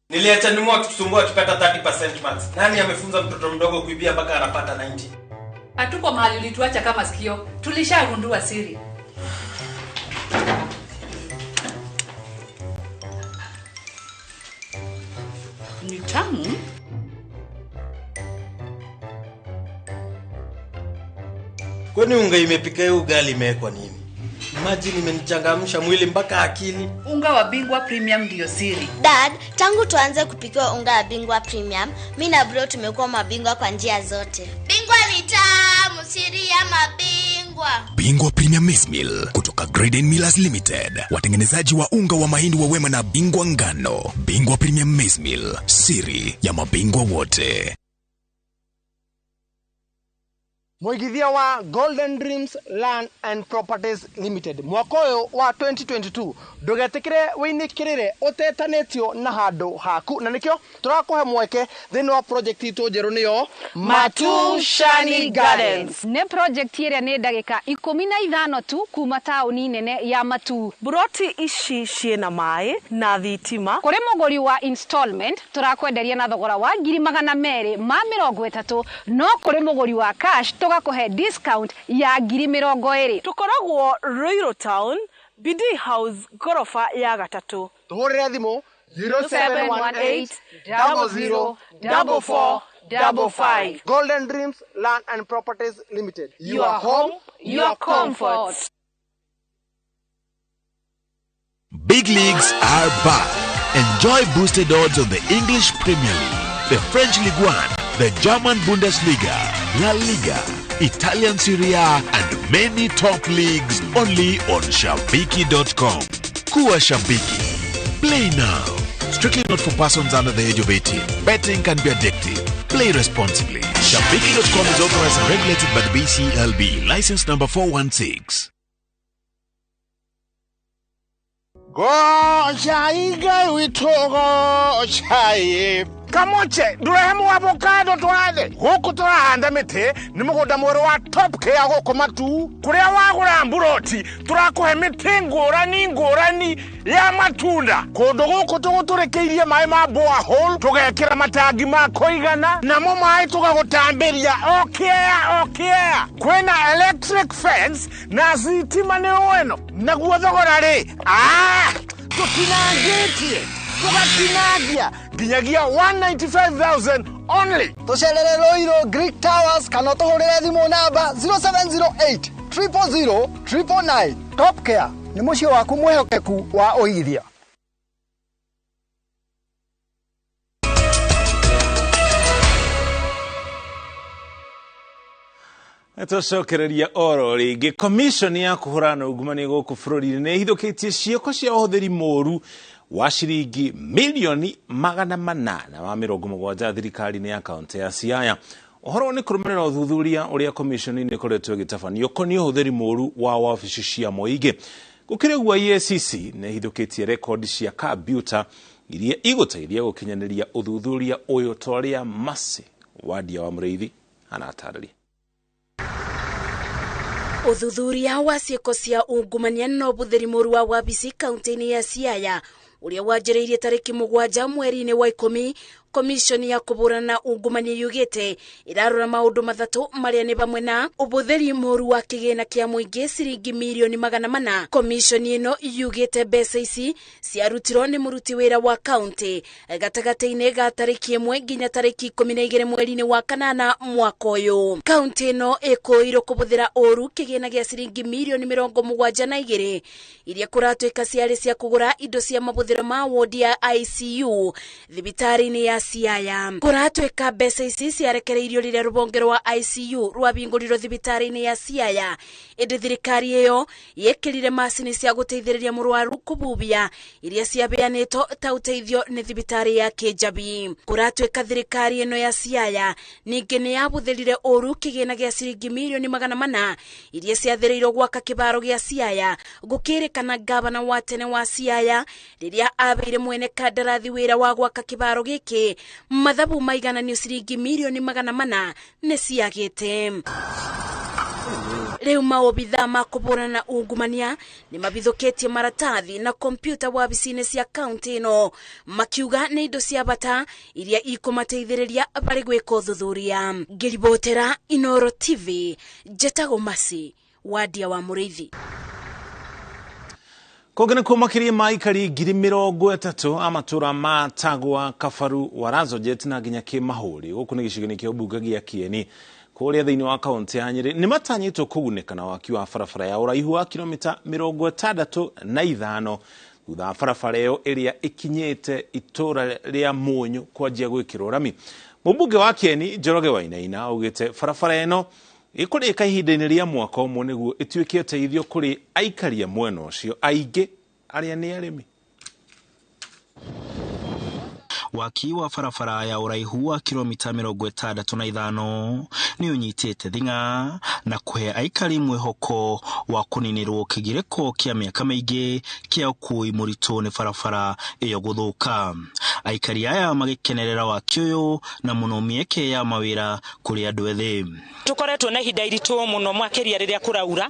Speaker 31: Niliacha nyuma akitusumbua akipata 30% max. Nani amefunza mtoto mdogo kuibia mpaka anapata 90?
Speaker 32: Hatuko mahali ulituacha kama sikio. Tulishagundua siri. Ni tamu.
Speaker 31: Kwani unga imepika hiyo ugali imewekwa nini? Imagine imenichangamsha mwili mpaka akili.
Speaker 32: Unga wa Bingwa Premium ndio siri.
Speaker 33: Dad, tangu tuanze kupikiwa unga wa Bingwa Premium, mimi na bro tumekuwa mabingwa kwa njia zote. Bingwa ni tamu, siri ya mabingwa.
Speaker 34: Bingwa Premium Maize Meal kutoka Graden Millers Limited, watengenezaji wa unga wa mahindi wa Wema na Bingwa Ngano. Bingwa Premium Maize Meal, siri ya mabingwa wote.
Speaker 35: Mũigithia wa Golden Dreams Land and Properties Limited mwaka ũyũ wa 2022 ndũgetĩkĩre wĩinĩkĩrĩre ũtetanĩtio na handũ haku, na nĩkĩo tũrakũhe mweke thĩinĩ wa project itũ njerũ nĩyo
Speaker 36: Matushani Gardens. Nĩ project ĩrĩa nĩ ndagĩka 15 tu kuma taũni nene ya Matu.
Speaker 37: Buroti ici ciĩna maĩ na thitima.
Speaker 36: Kũrĩ mũgũri wa installment tũrakwenderia na thogora wa 230,000, no kũrĩ mũgũri wa cash tũgakũhe discount ya 20,000.
Speaker 37: Tũkoragwo Ruiru Town, BD House, gorofa ya gatatũ.
Speaker 35: Tũhũrĩre thimũ 0718 00 44 55. Golden Dreams Land and Properties Limited.
Speaker 36: Your home, your comfort.
Speaker 10: Big leagues are back. Enjoy boosted odds on the English Premier League, the French Ligue 1, the German Bundesliga, La Liga, Italian Serie A, and many top leagues only on Shabiki.com. Kuwa Shabiki. Play now. Strictly not for persons under the age of 18. Betting can be addictive. Play responsibly. Shabiki.com is authorized and regulated by the BCLB. License number 416.
Speaker 2: Gocha igai witũ gochai kamoche ndũrehe avocado twathe gũkũ tũrahanda mĩtĩ nĩ mũgũnda mwerũ wa Top Care gũkũ Matu kũrĩa wagũra mburoti tũrakũhe mĩtĩ ngũrani ngũrani ya matunda kũndũ gũkũ tũgũtũrĩkĩirie maĩ ma borehole tũgekĩra matangi ma kũigana namo maĩ tũgagũtambĩria o kĩea o kĩea kwĩna electric fence na thitima nĩ weno naguo thogora rĩ tũtinangĩtie tũgatinangia nginyagia 195,000 only.
Speaker 5: Tũcerere Ruiru Greek Towers kana ũtũhũrĩre thimũ namba 0708 000 999. Top Care nĩ mũciĩ waku mwĩhokeku wa ũigithia.
Speaker 1: Tũcokereria oro rĩngĩ commission ya kũhũrana na ungumania gũkũ bũrũri-inĩ nĩ ĩhithũkĩtie ciĩko cia ũhũthĩri mũru wa ciringi milioni 870 thirikari-inĩ ya kaũntĩ ya Siaya. Ũhoro nĩ kũrũmĩrĩra ũthuthuria ũrĩa commission nĩ ĩkoretwo ĩgĩtabanio ũkoniĩ ũhũthĩri mũru wa wabici cia mũingĩ. Gũkĩrĩ ũguo EACC nĩ ĩhithũkĩtie rekondi cia kambiuta iria igũteithia gũkinyanĩria ũthuthuria ũyũ ta ũrĩa Mercy Wandia wa Mũrĩithi anatarĩria.
Speaker 8: Ũthuthuria wa ciĩko cia ungumania na ũbũthĩri mũru wa wabici kaunti-inĩ ya Siaya ũrĩa wanjĩrĩirie tarĩki 7 mweri-inĩ wa 10, komishoni ya kũhũrana na ungumania yugĩte ĩrarora maũndũ 3 marĩa nĩ hamwe na ũbũthĩri mũru wa kĩgĩna kĩa mũingĩ ciringi milioni 400. Komishoni ĩno yugĩte mbeca ici ciarutirwo nĩ mũruti wĩra wa kaunti gatagatĩ-inĩ ga tarĩki 1 nginya tarĩki 12 mweri-inĩ wa 8 mwaka ũyũ. Kaunti ĩno ĩkũĩirwo kũbũthĩra ũru kĩgĩna gĩa ciringi milioni 72 iria kũratuĩka ciarĩ cia kũgũra indo cia mabũthĩro ma wodi ya ICU thibitarĩ-inĩ ya Siaya. Kũratuĩka mbeca ici ciarekereirio rĩrĩa rũhonge rwa ICU rwahingũrirwo thibitarĩ-inĩ ya Siaya, ĩndĩ thirikari ĩyo yekĩrire macini cia gũteithĩrĩria mũrwaru kũbubia iria ciaheanĩtwo ta ũteithio nĩ thibitarĩ ya Kĩnjabi. Kũratuĩka thirikari ĩno ya Siaya ningĩ nĩ yabũthĩrire ũru kĩgĩna gĩa ciringi milioni 400 iria ciathĩrĩirwo gwaka kĩbaro gĩa Siaya. Gũkĩrĩkana gavana wa tene wa Siaya rĩrĩa abeire mwene kandarathi wĩra wa gwaka kĩbaro gĩkĩ mathabu maigananio ciringi milioni 400 nĩ ciagĩte. Rĩu maobithaa ma kũhũrana na ungumania nĩ mabithũkĩtie maratathi na kompyuta wabici-inĩ cia kaunti ĩno makiuga nĩ indo cia bata iria ikũmateithĩrĩria barĩ gwĩka ũthuthuria. Ngĩribotera Inoro TV, njetagwo Mercy Wandia wa Mũrĩithi.
Speaker 1: Kũngĩ nĩkuo makĩria ma aikari 30,000 a matũra ma Tagwa, Kabaru, Warazojet na nginya Kĩmahũri gũkũ nĩ gĩcigo-inĩ kĩa ũmbunge gĩa Kieni kũrĩa thĩinĩ wa kaunti ya Nyĩrĩ nĩ matanyĩtwo kũgunĩka na waki wa barabara ya ũraihu wa kilomita 65 thutha wa barabara ĩyo ĩrĩa ĩkinyĩte itũra rĩa Mũnyũ kwanjia gwĩkĩrwo rami. Mũmbunge wa Kieni Njoroge Wainaina augĩte barabara ĩno ĩkũrĩka ihinda-inĩ rĩa mwaka ũmwe nĩguo ĩtuĩke ũteithio kũrĩ aikari a mwena ũcio aingĩ arĩa nĩ arĩmi.
Speaker 13: Waki wa barabara ya ũraihu wa kilomita 65 nĩ ũnyitĩte thing'a na kũhe aikari mwĩhoko wa kũninĩrwo kĩgirĩko kĩa mĩaka mĩingĩ kĩa ũkui mũritũ nĩ barabara ĩyo gũthũka. Aikari aya magĩkenerera waki ũyũ na mũno mĩeke ya mawĩra kũrĩ andũ ethĩ.
Speaker 14: Tũkoretwo na ihinda iritũ mũno makĩria rĩrĩa kũraura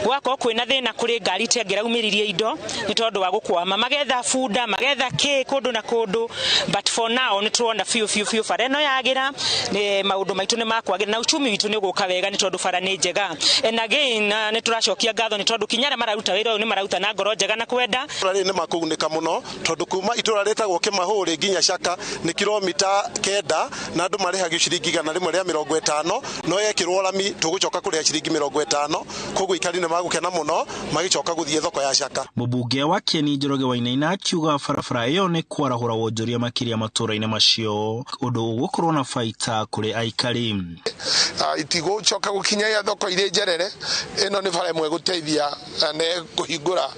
Speaker 14: gwakorwo kwĩna thĩna kũrĩ ngari itangĩraumĩririe indo nĩ tondũ wa gũkwama, magetha bunda magetha kĩ kũndũ na kũndũ, but for now nĩ tũrona biũ biũ biũ bara ĩno yagĩra nĩ maũndũ maitũ nĩ makwagĩra na uchumi witũ nĩ ũgũka wega nĩ tondũ bara nĩ njega. And again nĩ tũracokia ngatho nĩ tondũ kinya arĩa mararuta wĩra ũyũ nĩ mararuta na ngoro njega na kwenda.
Speaker 15: Itũra rĩrĩ nĩ makũgunĩka mũno tondũ kuma itũra rĩtagwo Kĩmahũri
Speaker 3: Nginya Caka nĩ kilomita 9 na andũ marĩhagio ciringi 150, no yekĩrwo rami tũgũcoka kũrĩha ciringi 50, koguo aikari nĩ magũkena mũno magĩcoka gũthiĩ thoko ya Caka.
Speaker 13: Mũmbunge wa Kieni Njoroge Wainaina akiuga barabara ĩyo nĩ kwarahũra wonjoria makĩria matũũra-inĩ macio, ũndũ ũgũkorwo na baita kũrĩ aikari.
Speaker 4: Itigũcoka gũkinya thoko irĩ njerere, ĩno nĩ bara ĩmwe gũteithia na kũhingũra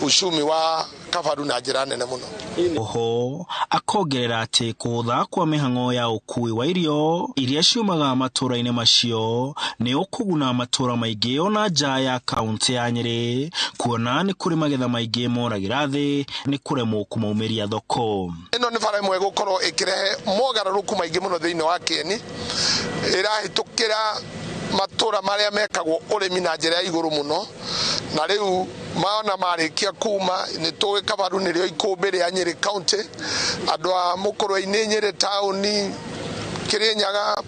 Speaker 4: uchumi wa Kabaru na njĩra nene mũno.
Speaker 13: Oho akongerera atĩ kũhũtha kwa mĩhang'o ya ũkuui wa irio iria ciumaga matũũra-inĩ macio nĩ ũkũguna matũũra maingĩ ona nja ya kaũntĩ ya Nyĩrĩ, kuona nĩ kũrĩ magetha maingĩ moragĩra thĩ nĩ kũremwo kũmaumĩria thoko.
Speaker 4: Ĩno nĩ bara ĩmwe ĩgũkorwo ĩkĩrehe mogarũrũku maingĩ mũno thĩinĩ wa Kieni, ĩrahĩtũkĩra matũũra marĩa mekagwo ũrĩmi na njĩra ya igũrũ mũno, na rĩu maona marĩkia kuma nĩ tũĩ Kabaru nĩrĩo ikũmbĩ rĩa Nyĩrĩ County, andũ a Mũkũrwe-inĩ, Nyĩrĩ taũni, Kĩrĩnyaga,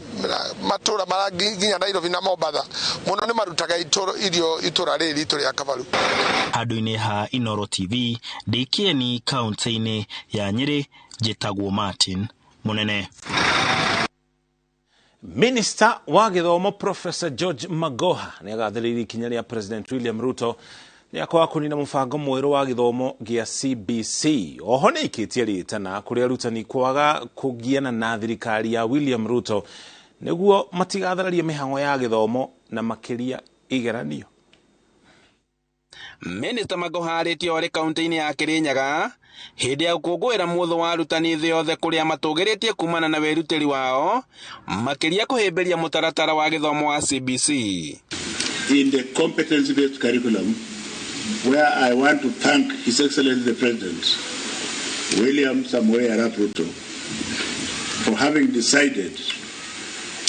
Speaker 4: matũũra mara nginya Nairobi na Mombatha mũno nĩ marutaga irio itũra rĩrĩ ritũ rĩa Kabaru.
Speaker 13: Handũ-inĩ ha Inooro TV, ndĩ Kieni kaũntĩ-inĩ ya Nyĩrĩ, njĩtagwo Martin Mũnene.
Speaker 1: Minister wa gĩthomo Professor George Magoha nĩ agathĩrĩirie ikinya rĩa President William Ruto rĩa kwaga kũnina mũbango mwerũ wa gĩthomo gĩa CBC. Oho nĩ aikĩtie rĩtana kũrĩ arutani kwaga kũgiana na thirikari ya William Ruto nĩguo matigathararie mĩhang'o ya gĩthomo na makĩria igeranio.
Speaker 6: Minister Magoha arĩtie orĩ kaũntĩ-inĩ ya Kĩrĩnyaga hĩndĩ ya gũkũngũĩra mũthũ wa arutani thĩ yothe kũrĩa matũgĩrĩtie kumana na wĩrutĩri wao makĩria kũhĩmbĩria mũtaratara wa gĩthomo wa CBC.
Speaker 7: In the competency-based curriculum, where I want to thank His Excellency the President, William Samoei Arap Ruto, for having decided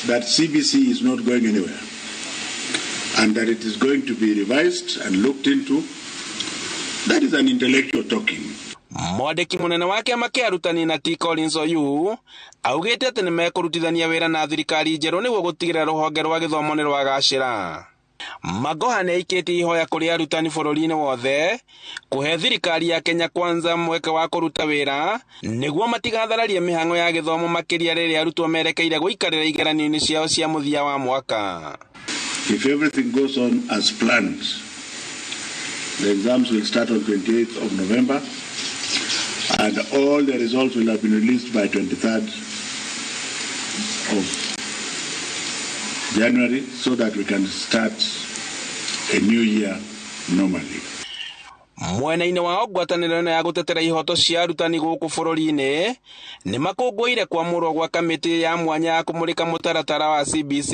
Speaker 7: that CBC is not going anywhere and that it is going to be revised and looked into. That is an intellectual talking.
Speaker 6: Mwandĩki mũnene wa kĩama kĩa arutani na T Collins Oyu augĩte atĩ nĩ mekũrutithania wĩra na thirikari njerũ nĩguo gũtigĩrĩra rũhonge rwa gĩthomo nĩ rwagacĩra. Magoha nĩ aikĩtie ihoya kũrĩ arutani bũrũri-inĩ wothe kũhe thirikari ya Kenya Kwanza mweke wa kũruta wĩra nĩguo matigathararie mĩhang'o ya gĩthomo makĩria rĩrĩa arutwo merekeire gũikarĩra igeranio-inĩ ciao cia mũthia wa mwaka.
Speaker 7: If everything goes on as planned, the exams will start on 28th of November and all the results will have been released by 23rd of January so that we can start a new year normally.
Speaker 6: Mwena-inĩ wao ngwatanĩro ĩno ya gũtetera ihoto cia arutani gũkũ bũrũri-inĩ nĩ makũngũĩire kwamũrwo gwa kamĩtĩ ya mwanya ya kũmũrĩka mũtaratara wa CBC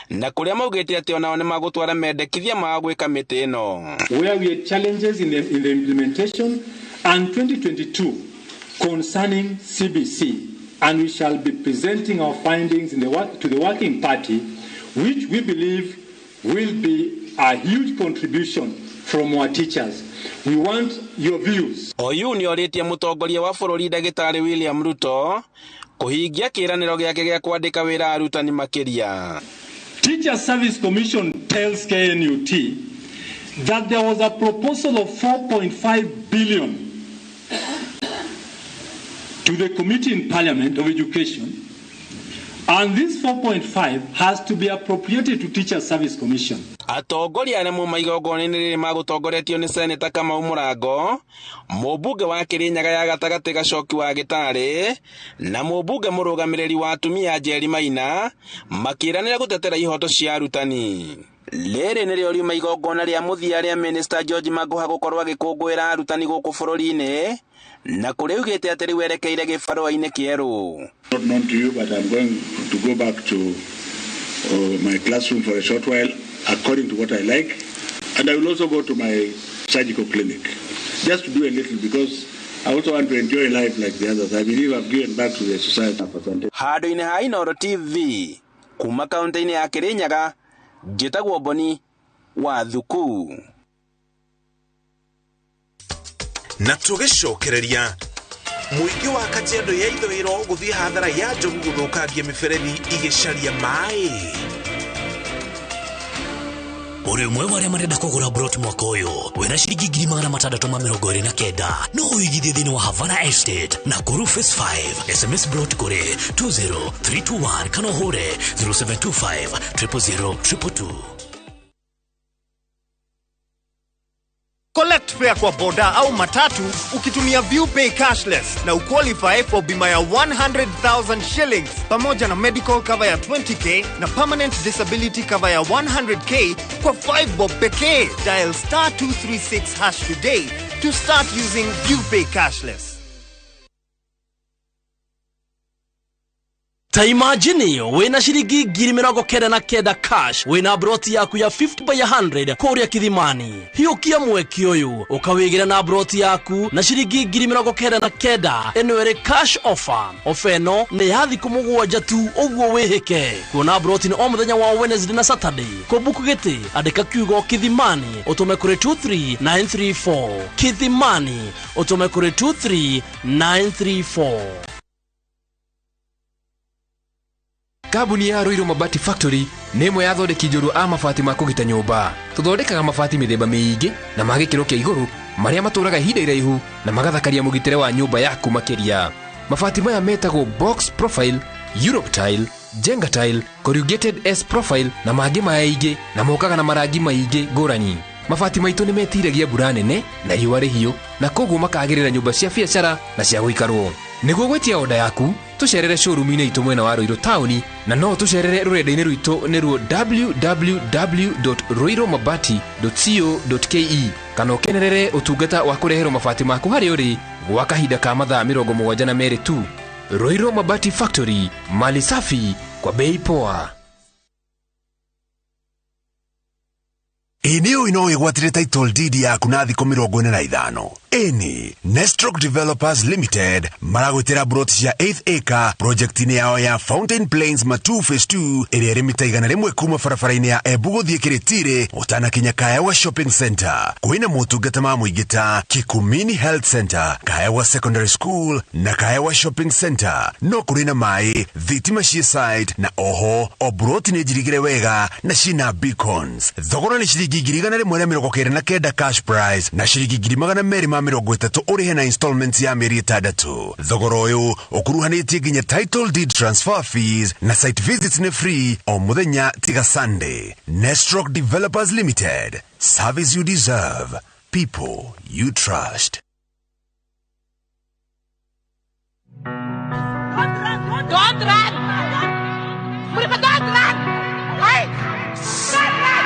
Speaker 6: na kũrĩa maugĩte atĩ onao nĩ magũtwara mendekithia mao gwĩ kamĩtĩ ĩno.
Speaker 15: Where we had challenges in the implementation and 2022 concerning CBC, and we shall be presenting our findings to the working party, which we believe will be a huge contribution from our teachers. We want your views.
Speaker 6: Oyu nĩ orĩtie mũtongoria wa bũrũri Ndagĩtarĩ William Ruto kũhingia kĩĩranĩro gĩake gĩa kwandĩka wĩra arutani makĩria.
Speaker 15: Teacher Service Commission tells KNUT that there was a proposal of 4.5 billion to the Committee in Parliament of Education, and this 4.5 has to be appropriated to Teacher Service Commission.
Speaker 6: Atongoria arĩa mauma igongona-inĩ rĩrĩ magũtongoretio nĩ Seneta Kamau Mũrango, mũmbunge wa Kĩrĩnyaga ya gatagatĩ Gacoki wa Gĩtarĩ na mũmbunge mũrũgamĩrĩri wa atumia Njeri Maina makĩranĩra gũtetera ihoto cia arutani. Rĩrĩ nĩrĩo riuma igongona rĩa mũthia rĩa Minister George Magoha gũkorwo agĩkũngũĩra arutani gũkũ bũrũri-inĩ na kũrĩa augĩte atĩ rĩu erekeire gĩbarũa-inĩ kĩerũ.
Speaker 7: Not known to you, but I'm going to go back to my classroom for a short while according to what I like, and I will also go to my surgical clinic just to do a little, because I also want to enjoy life like the others. I believe I've given back to the society.
Speaker 6: Handũ-inĩ ha Inooro TV kuma kaunti-inĩ ya Kĩrĩnyaga, njĩtagwo Boni wa Thuku.
Speaker 10: Na tũgĩcokereria mũingĩ wa Kajiado ya ithũĩro gũthiĩ hathara ya njogu gũthũkangia mĩberethi igĩcaria maĩ.
Speaker 9: Uri umwe wa aria marenda kugura brot mwaka uyu wina ciringi 629 no uigithie thiini wa Havana Estate na Kuru Phase 5. SMS brot kuri 20321 kana uhure 0725 000 222.
Speaker 11: Collect fare kwa boda au matatu ukitumia ViewPay cashless na uqualify for bima ya 100,000 shillings pamoja na medical cover ya 20k na permanent disability cover ya 100k kwa 5 bob pekee. Dial star 236 hash today to start using ViewPay cashless.
Speaker 12: Ta imagine wina ciringi 99,000 cash wina broti yaku ya 50 by 100 kuria Kithimani. Hiukia mweki uyu ukawigira na broti yaku na ciringi 99,000 ino iri cash offer. Ofa ino ni ya thiku 7 tu uguo wihike. Kuona broti ni o muthenya wa Wednesday na Saturday. Kubuku giti andika kiugo Kithimani utume kuri 23934. Kithimani utume kuri 23934.
Speaker 16: Kambuni ya Ruiru Mabati Factory nĩ ĩmwe ya athondeki njorua a mabati ma kũgita nyũmba. Tũthondekaga mabati mĩthemba mĩingĩ na ma gĩkĩro kĩa igũrũ marĩa matũraga ihinda iraihu na magathakaria mũgitĩre wa nyũmba yaku makĩria. Mabati maya metagwo box profile, Europe tile, Jenga tile, corrugated S profile na mangĩ maingĩ na mokaga na marangi maingĩ ngũrani. Mabati maitũ nĩ metiragia mbura nene na riũa rĩhiũ na koguo makagĩrĩra nyũmba cia biacara na cia gũikarwo. Nĩguo gwĩtia oda yaku tũcerere showroom-inĩ itũ mwena wa Ruiru taũni na no tũcerere rũrenda-inĩ rwitũ nĩruo www.ruirumabati.co.ke kana ũkenerere ũtungata wa kũreherwo mabati maku harĩa ũrĩ gwa kahinda ka mathaa 72 tu. Ruiru Mabati Factory, mali safi kwa bei poa.
Speaker 17: Ĩnĩ no ĩgwatĩre title deed yaku na thikũ 45. Ĩni Nestrock Developers Limited maragwĩtĩra broti cia 8th acre project-inĩ yao ya Fountain Plains Matu Phase 2 ĩrĩa ĩrĩ mita 100 kuma barabara-inĩ ya Embu gũthiĩ Kĩrĩtĩrĩ ũtanakinya Kaewa Shopping Center. Kwĩna motungata ma mũingĩ ta Kikumini Health Center, Kaewa Secondary School na Kaewa Shopping Center. No kũrĩ na maĩ, thitima ciĩ site na oho o broti nĩ njirigĩre wega na ciĩna beacons. Thogora nĩ ciringi 199 cash price na ciringi 230 ũrĩhe na installments ya mĩeri 6. Thogora ũyũ ũkuruhanĩtie nginya title deed transfer fees na site visits nĩ free o mũthenya tiga Sunday. Nestrock Developers Limited, service you deserve, people you trust.
Speaker 18: Don't run! Don't run! Hey! Don't run!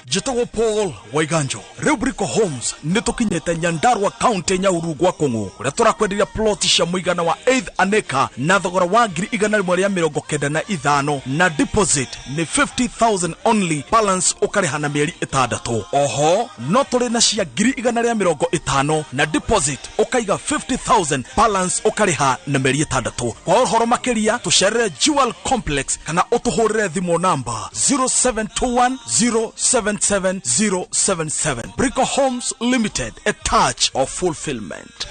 Speaker 19: Njĩtagwo Paul Waiganjo. Rĩu Brico Homes nĩ tũkinyĩte Nyandarua County Nyahururu gwa Kũng'ũ kũrĩa tũrakwenderia plot cia mũigana wa 8th an acre na thogora wa 195 na deposit nĩ 50,000 only, balance ũkarĩha na mĩeri 6. Oho no tũrĩ na cia 150 na deposit ũkaiga 50,000, balance ũkarĩha na mĩeri 6. Kwa ũhoro makĩria tũcerere Jewel Complex kana ũtũhũrĩre thimũ namba 0721 077 077. Brico Homes Limited, a touch of fulfillment.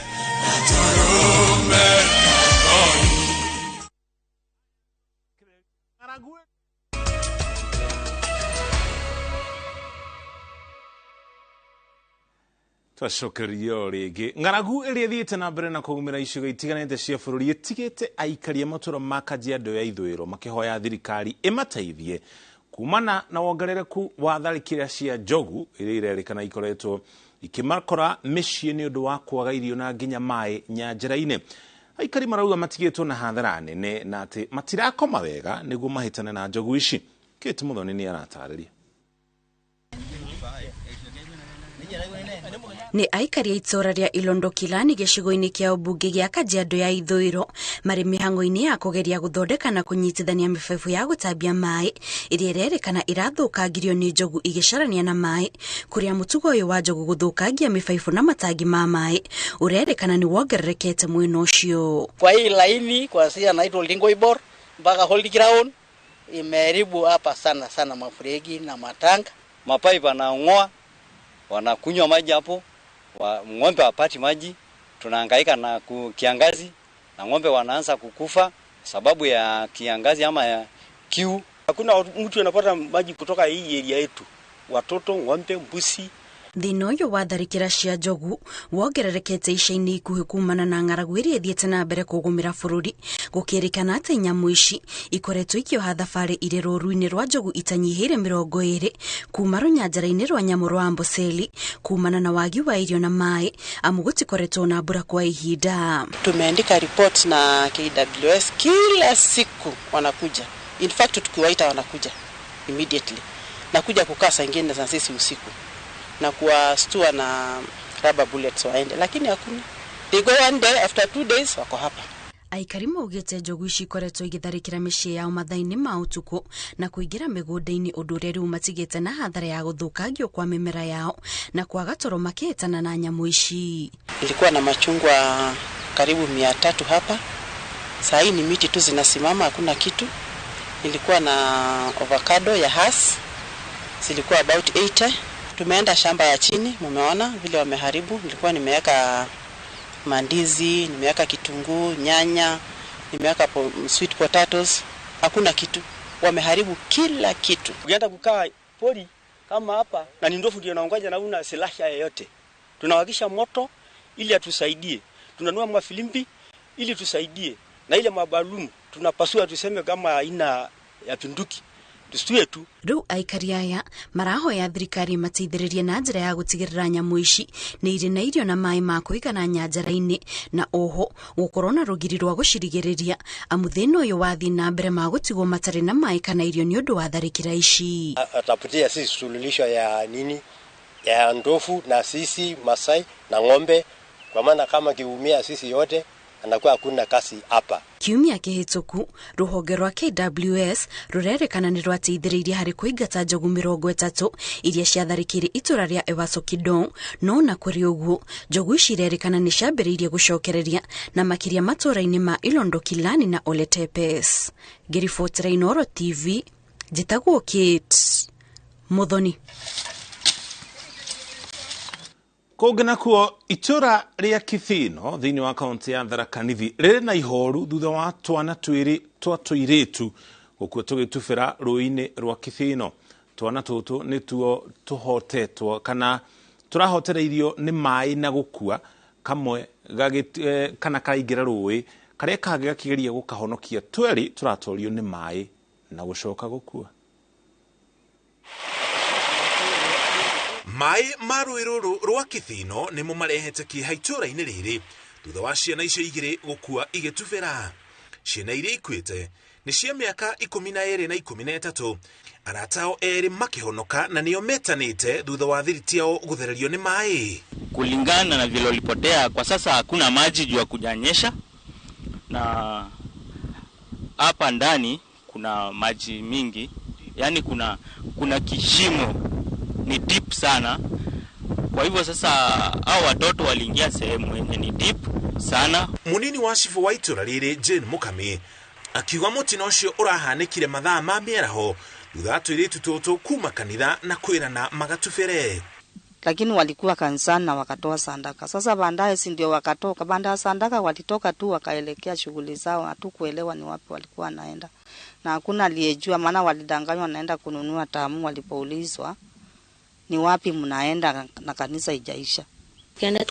Speaker 1: Twacokerio rĩngĩ ng'aragu ĩrĩa ĩthiĩte na mbere na kũgumĩra icigo itiganĩte cia bũrũri ĩtigĩte aikari a matũũra ma Kajiado ya ithũĩro makĩhoya thirikari ĩmateithie kumana na wongerereku wa tharĩkĩra cia njogu iria irerĩkana ikoretwo ikimakora mĩciĩ nĩ ũndũ wa kwaga irio na nginya maĩ nyanjara-inĩ. Aikari marauga matigĩtwo na hathara nene na atĩ matirakoma wega nĩguo mahĩtane na njogu ici. Kate Muthoni nĩ aratarĩria.
Speaker 8: Nĩ aikari a itũũra rĩa Ilondo Kilani gĩcigo-inĩ kĩa ũmbunge gĩa Kajiado ya ithũĩro marĩ mĩhang'o-inĩ ya kũgeria gũthondeka na kũnyitithania mĩbaibũ ya gũtambia maĩ ĩrĩa ĩrerĩkana ĩrathũkangirio nĩ njogu igĩcarania na maĩ, kũrĩa mũtugo ũyũ wa njogu gũthũkangia mĩbaibũ na matangi ma maĩ ũrerĩkana nĩ wongererekete mwena ũcio.
Speaker 20: Kwa hii laini kuanzia naitwa Oldingoibor mpaka Holy Ground Imeharibu hapa sana sana mafuregi na matanga.
Speaker 21: Mapaipu wanaong'oa, wanakunywa maji hapo, ng'ombe hawapati maji, tunahangaika na kiangazi na ng'ombe wanaanza kukufa sababu ya kiangazi ama ya kiu.
Speaker 22: Hakuna mtu anapata maji kutoka hii area yetu, watoto, ng'ombe, mbuzi.
Speaker 8: Thina ũyũ wa tharĩkĩra cia njogu wongererekete ica-inĩ ikuhĩ kumana na ng'aragu ĩrĩa ĩthiĩte na mbere kũgũmĩra bũrũri, gũkĩrĩkana atĩ nyamũ ici ikoretwo ikĩoha thabarĩ irĩ rũũru-inĩ rwa njogu itanyihĩire 20 kuma rũnyanjara-inĩ rwa nyamũ rwa Amboseli kumana na wagi wa irio na maĩ, amu gũtikoretwo na mbura kwa ihinda.
Speaker 23: Tumeandika report na KWS kila siku wanakuja. In fact tukiwaita wanakuja immediately. Na kuja kukaa saa ingine na sisi usiku na kuwastua na rubber bullets waende, lakini hakuna. They go one day, after 2 days wako hapa.
Speaker 8: Aikari maugĩte njogu ici ikoretwo igĩtharĩkĩra mĩciĩ yao mathaa-inĩ ma ũtukũ na kũingĩra mĩgũnda-inĩ, ũndũ ũrĩa rĩu matigĩte na hathara ya gũthũkangio kwa mĩmera yao na kwaga toro makĩhĩtana na nyamũ ici.
Speaker 23: Nilikuwa na machungwa karibu 300 hapa. Saa hii ni miti tu zinasimama, hakuna kitu. Nilikuwa na avocado ya Hass zilikuwa about 80. Tumeenda shamba ya chini, mumeona vile wameharibu. Nilikuwa nimeweka mandizi, nimeweka kitunguu, nyanya, nimeweka sweet potatoes. Hakuna kitu. Wameharibu kila kitu.
Speaker 22: Ukienda kukaa pori kama hapa na ni ndovu ndio naongoja na una silaha yoyote. Tunawakisha moto ili atusaidie. Tunanua mafilimbi ili tusaidie. Na ile mabalumu tunapasua tuseme kama aina ya pinduki. Tusitue tu.
Speaker 8: Rĩu aikari aya marahoya thirikari mateithĩrĩrie na njĩra ya gũtigĩrĩra nyamũ ici nĩ irĩ na irio na maĩ ma kũigana nyanjara-inĩ, na oho gũkorwo na rũgiri rwa gũcirigĩrĩria, amu thĩna ũyũ wathiĩ na mbere magũtigwo matarĩ na maĩ kana irio nĩ ũndũ wa tharĩkĩra ici.
Speaker 24: Atapatia sisi suluhisho ya nini ya ndovu na sisi Masai na ng'ombe, kwa maana kama kiumia sisi yote anakuwa hakuna kasi hapa.
Speaker 8: Kiumia kĩhĩtũku rũhonge rwa KWS rũrerĩkana nĩ rwateithĩrĩirie harĩ kũingata njogu 30 iria ciatharĩkĩire itũra rĩa Ewaso Kidong, no na kũrĩ ũguo njogu ici irerĩkana nĩ ciambĩrĩirie gũcokereria na makĩria matũra-inĩ ma Ilondo Kilani na Oletepes. Ngĩribotera Inooro TV, njĩtagwo Kate Muthoni.
Speaker 1: Kũngĩ nakuo itũra rĩa Kithino thĩinĩ wa kaunti ya Tharaka Nithi rĩrĩ na ihoru thutha wa twana twĩrĩ twa tũirĩtu gũkua tũgĩtubĩra rũĩ-inĩ rwa Kithino. Twana tũtũ nĩtuo tũhotetwo kana tũrahotereirio nĩ maĩ na gũkua, kamwe kana karaingĩra rũĩ, karĩa kangĩ gakĩgeria gũkahonokia, twerĩ tũratorio nĩ maĩ na gũcoka gũkua.
Speaker 10: Maĩ ma rũĩ rũrũ rwa Kithino nĩmo marehete kĩeha itũra-inĩ rĩrĩ thutha wa ciana icio igĩrĩ gũkua igĩtubĩra. Ciana iria ikuĩte nĩ cia mĩaka 12 na 13, arata ao erĩ makĩhonoka na nĩo metanĩte thutha wa thiriti yao gũthererio nĩ maĩ.
Speaker 25: Kulingana na vile walipotea, kwa sasa hakuna maji juu ya kujanyesha, na hapa ndani kuna maji mingi, yani kuna kishimo ni deep sana. Kwa hivyo sasa hao watoto waliingia sehemu yenye ni deep sana.
Speaker 10: Munini wa cibu wa itũra rĩrĩ Jane Mukami akiuga mũtino ũcio ũrahanĩkire mathaa ma mĩaraho thutha wa tũirĩtu tũtũ kuma kanitha na kwĩrana magatubĩre.
Speaker 26: Lakini walikuwa kanisani na wakatoa sandaka. Sasa baadaye si ndio wakatoka, baada ya sandaka walitoka tu wakaelekea shughuli zao, hatukuelewa ni wapi walikuwa wanaenda. Na hakuna aliyejua, maana walidanganywa wanaenda kununua tamu. Walipoulizwa ni wapi mnaenda na kanisa ijaisha.
Speaker 27: Tukaenda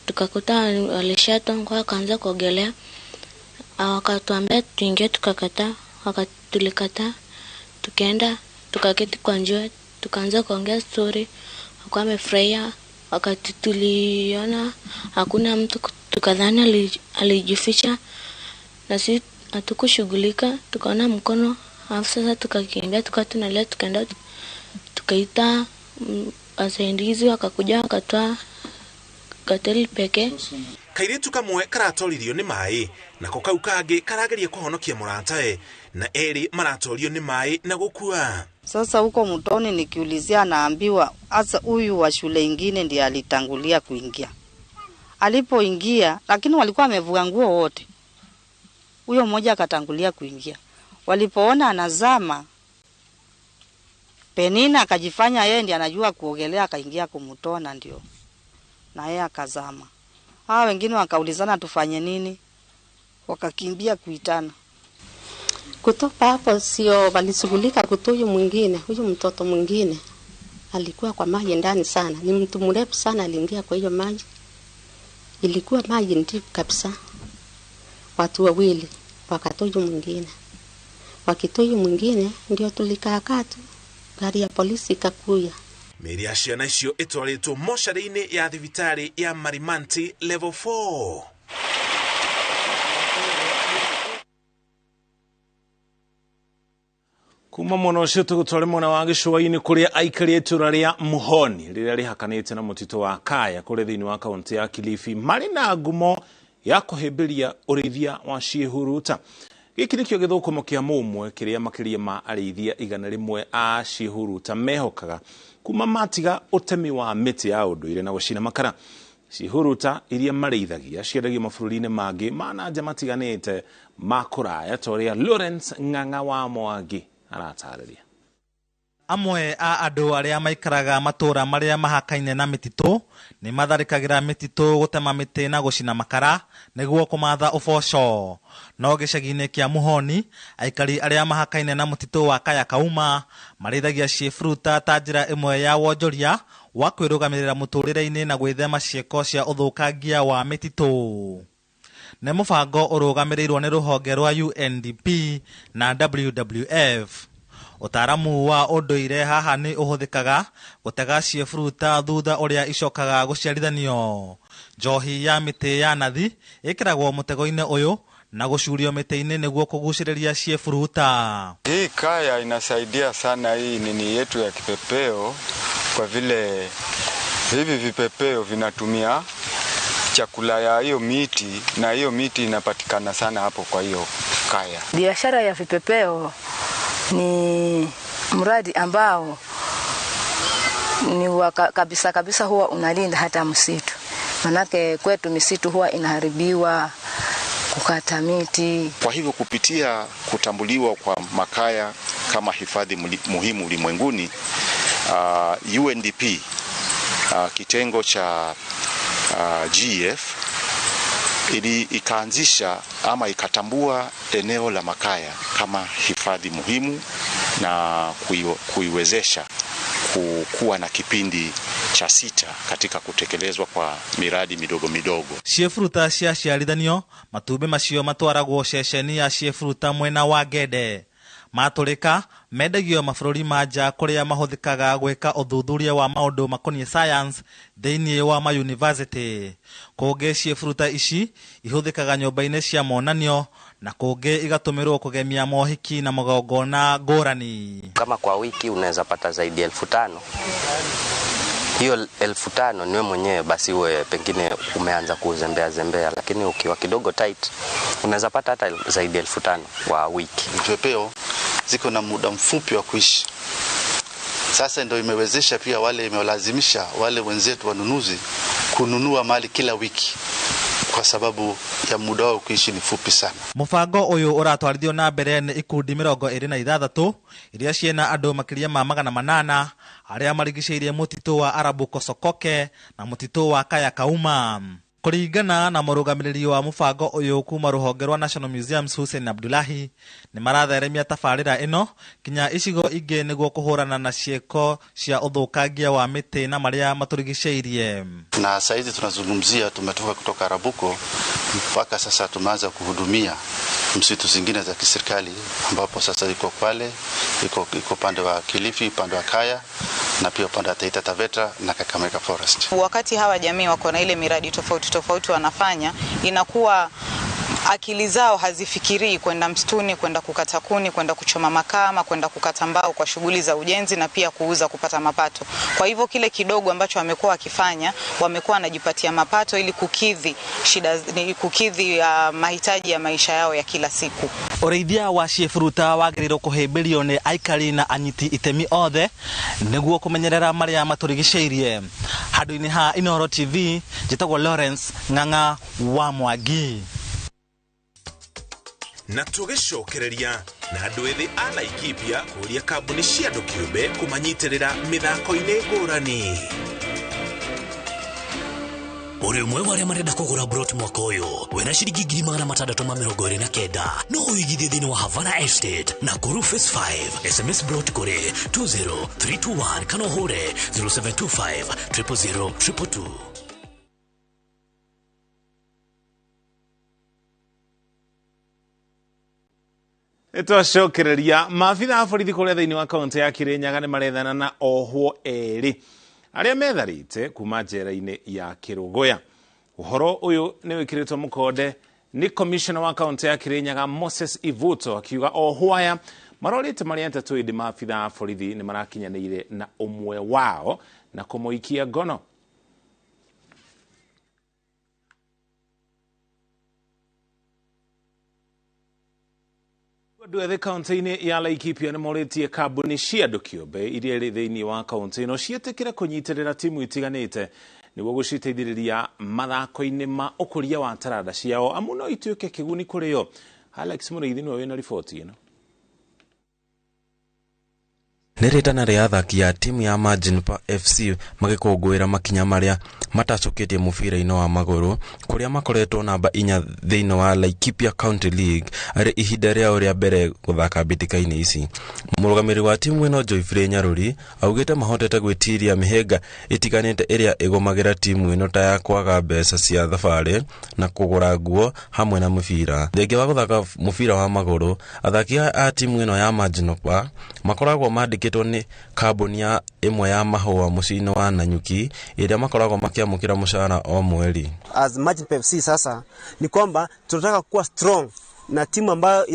Speaker 27: tukakuta walishatonga, wakaanza kuogelea. Wakatuambia tuingie, tukakataa, tulikataa. Tukaenda tukaketi kwa njia, tukaanza kuongea story, wakawa wamefurahia. Wakati tuliona hakuna mtu, tukadhani alijificha, na sisi hatukushughulika. Tukaona mkono, alafu sasa tukakimbia, tukawa tunalia, tukaenda tukaita wasaidizi, wakakuja wakatoa kateli pekee.
Speaker 10: Kairitu kamwe karatoririo ni mai nako kau kangi karageria kuhonokia muratae na eri maratorio ni mai na gukua.
Speaker 26: Sasa huko mtoni nikiulizia naambiwa hasa huyu wa shule ingine ndiye alitangulia kuingia. Alipoingia, lakini walikuwa wamevua nguo wote. Huyo mmoja akatangulia kuingia. Walipoona anazama, Penina akajifanya yeye ndiye anajua kuogelea, akaingia kumtoa na ndio na yeye akazama. Hawa wengine wakaulizana tufanye nini, wakakimbia kuitana.
Speaker 2: Kutoka hapo sio walishughulika kutoa huyu mwingine, huyu mtoto mwingine alikuwa kwa maji ndani sana, ni mtu mrefu sana, aliingia kwa hiyo maji, ilikuwa maji deep kabisa. Watu wawili wakatoa huyu mwingine, wakitoa huyu mwingine ndio tulikaa tu, gari ya polisi ikakuya.
Speaker 1: Mĩĩrĩ ya ciana icio ĩtwarĩtwo mocarĩ-inĩ ya thibitarĩ ya Marimanti level 4. Kuma mwena ũcio tũgũtware mwena wa gĩcũa-inĩ kũrĩa aikari a itũra rĩa Muhoni rĩrĩa rĩhakanĩte na mũtitũ wa Kaya kũrĩa thĩinĩ wa kaũntĩ ya Kilifi marĩ na ngumo ya kũhĩmbĩria ũrĩithia wa ciĩhuruta. Gĩkĩ nĩkĩo gĩthũkũmo kĩa mũmwe kĩrĩa makĩria ma arĩithia 100 a ciĩhuruta mehokaga kuma matiga ũtemi wa mĩtĩ ya ũndũire na gũcina makara. Ciĩhuruta iria marĩithagia ciendagio mabũrũri-inĩ mangĩ ma na nja matiganĩte ma kũraya ta ũrĩa Lawrence Ng'ang'a wa Mwangi aratarĩria.
Speaker 3: Amwe a andũ arĩa maikaraga matũũra marĩa mahakaine na mĩtitũ nĩ matharĩkagĩra mĩtitũ gũtema mĩtĩ na gũcina makara nĩguo kũmatha ũboco. No gĩcagi-inĩ kĩa Muhoni, aikari arĩa mahakaine na mũtitũ wa Kaya Kauma marĩithagia ciĩburuta ta njĩra ĩmwe ya wonjoria wa kwĩrũgamĩrĩra mũtũũrĩre-inĩ na gwĩthema ciĩko cia ũthũkangia wa mĩtitũ. Nĩ mũbango ũrũgamĩrĩirwo nĩ rũhonge rwa UNDP na WWF. Ũtaaramu wa ũndũire haha nĩ ũhũthĩkaga gũtega ciĩburuta thutha ũrĩa icokaga gũciarithanio. Njohi ya mĩtĩ ya nathi ĩkĩragwo mũtego-inĩ ũyũ na gũcurio mĩtĩ-inĩ nĩguo kũgucĩrĩria ciĩburuta.
Speaker 4: Hii kaya inasaidia sana hii nini yetu ya kipepeo, kwa vile hivi vipepeo vinatumia chakula ya hiyo miti, na hiyo miti inapatikana sana hapo kwa hiyo kaya.
Speaker 5: Biashara ya vipepeo ni mradi ambao ni wa kabisa kabisa huwa unalinda hata msitu. Manake kwetu misitu huwa inaharibiwa kukata miti.
Speaker 13: Kwa hivyo kupitia kutambuliwa kwa Makaya kama hifadhi muhimu ulimwenguni, UNDP kitengo cha GF ili ikaanzisha ama ikatambua eneo la Makaya kama hifadhi muhimu na kuiwezesha kuwa na kipindi cha 6 katika kutekelezwa kwa miradi midogo midogo.
Speaker 3: Ciĩburuta cia ciarithanio matumbĩ macio matwaragwo ceceni ya ciĩburuta mwena wa Ngende. Matũrĩka mendagio mabũrũri ma nja kũrĩa mahũthĩkaga gwĩka ũthuthuria wa maũndũ makoniĩ science thĩinĩ wa mayunivasĩtĩ. Kũngĩ ciĩburuta ici ihũthĩkaga nyũmba-inĩ cia monanio na kũngĩ igatũmĩrwo kũgemia mohiki na magongona ngũrani.
Speaker 14: Kama kwa wiki unaweza pata zaidi ya 5,000. Hiyo 5,000 niwe mwenyewe basi uwe pengine umeanza kuzembea zembea, lakini ukiwa kidogo tight unaweza pata hata zaidi ya 5,000 kwa wiki.
Speaker 15: Vipepeo ziko na muda mfupi wa kuishi. Sasa ndio imewezesha pia wale, imewalazimisha wale wenzetu wanunuzi kununua mali kila wiki kwa sababu ya muda wao kuishi ni fupi sana.
Speaker 3: Mũbango ũyũ ũratwarithio na mbere nĩ ikundi 26 iria ciĩna andũ makĩria ma 800 arĩa marigicĩirie mũtitũ wa Arabu Kosokoke na mũtitũ wa Kaya Kauma. Kũringana na mũrũgamĩrĩri wa mũbango ũyũ kuma rũhonge rwa National Museums Hussein Abdullahi, nĩ maratheremia tabarĩra ĩno kinya icigo ingĩ nĩguo kũhũrana na ciĩko cia ũthũkangia wa mĩtĩ na marĩa matũrigicĩirie.
Speaker 15: Na saizi tunazungumzia, tumetoka kutoka Arabuko mpaka sasa tumeanza kuhudumia msitu zingine za kiserikali, ambapo sasa iko Kwale, iko pande wa Kilifi, pande wa Kaya na pia upande wa Taita Taveta na Kakamega Forest.
Speaker 28: Wakati hawa jamii wako na ile miradi tofauti tofauti wanafanya, inakuwa akili zao hazifikirii kwenda msituni, kwenda kukata kuni, kwenda kuchoma makaa ama kwenda kukata mbao kwa shughuli za ujenzi na pia kuuza kupata mapato. Kwa hivyo kile kidogo ambacho wamekuwa wakifanya, wamekuwa wanajipatia mapato ili kukidhi shida, kukidhi mahitaji ya maisha yao ya kila siku.
Speaker 3: Ũrĩithia wa ciĩburuta wagĩrĩirwo kũhĩmbĩrio nĩ aikari na anyiti itemi othe nĩguo kũmenyerera marĩa matũrigicĩirie. Handũ-inĩ ha Inooro TV, njĩtagwo Lawrence Ng'ang'a wa Mwangi.
Speaker 10: Na tũgĩcokereria na andũ ethĩ a Laikipia kũũria kambuni cia andũ kĩũmbe kũmanyitĩrĩra mĩthako-inĩ ngũrani.
Speaker 6: Ũrĩ ũmwe wa arĩa marenda kũgũra brot mwaka ũyũ wĩna ciringi 629,000 no ũigithie thĩinĩ wa Havana Estate na Nakuru Phase 5. SMS brot kũrĩ 20321 kana ũhũre 0725 000 222.
Speaker 1: Twacokereria maabitha a borithi kũrĩa thĩinĩ wa kaũntĩ ya Kirinyaga nĩ marethana na ohwo erĩ arĩa metharĩte kuma njera-inĩ ya Kĩrũgũya. Ũhoro ũyũ nĩ wĩkĩrĩtwo mũkonde nĩ commissioner wa kaũntĩ ya Kirinyaga Moses Ivuto akiuga ohwo aya marorĩte marĩ atatũ ĩndĩ maabitha a borithi nĩ marakinyanĩire na ũmwe wao na kũmũikia ngono. Andũ ethĩ kaũntĩ-inĩ ya Laikipia nĩ morĩtie kambuni cia andũ kĩũmbe iria irĩ thĩinĩ wa kaũntĩ ĩno ciĩtĩkĩre kũnyitĩrĩra timu itiganĩte nĩguo gũciteithĩrĩria mathako-inĩ ma ũkũria wa taranda ciao amu no ituĩke kĩguni kũrĩ o. Alex Mũrĩithi nĩwe wĩna riboti ĩno.
Speaker 7: Nĩ rĩtana rĩa athaki a timu ya Majinpa FC magĩkũngũĩra makinya marĩa matacũkĩtie mũbira-inĩ wa magũrũ kũrĩa makoretwo namba 4 thĩinĩ wa Laikipia County League arĩ ihinda rĩao rĩa mbere gũthaka mbĩtĩka-inĩ ici. Mũrũgamĩrĩri wa timu ĩno Joyfrey Nyarũri augĩte mahotete gwĩtiria mĩhĩnga ĩtiganĩte ĩrĩa ĩgũmagĩra timu ĩno ta ya kwaga mbeca cia thabarĩ na kũgũra nguo hamwe na mũbira. Thengia wa gũthaka mũbira wa magũrũ, athaki a timu ĩno ya Majinpa makoragwo mandĩkĩtwo nĩ kambuni ya ĩmwe ya mahũa mũciĩ-inĩ wa Nanyuki ĩrĩa makoragwo makiamũkĩra mũcara o mweri.
Speaker 9: As Majinpa FC sasa ni kwamba tunataka kuwa strong na timu ambayo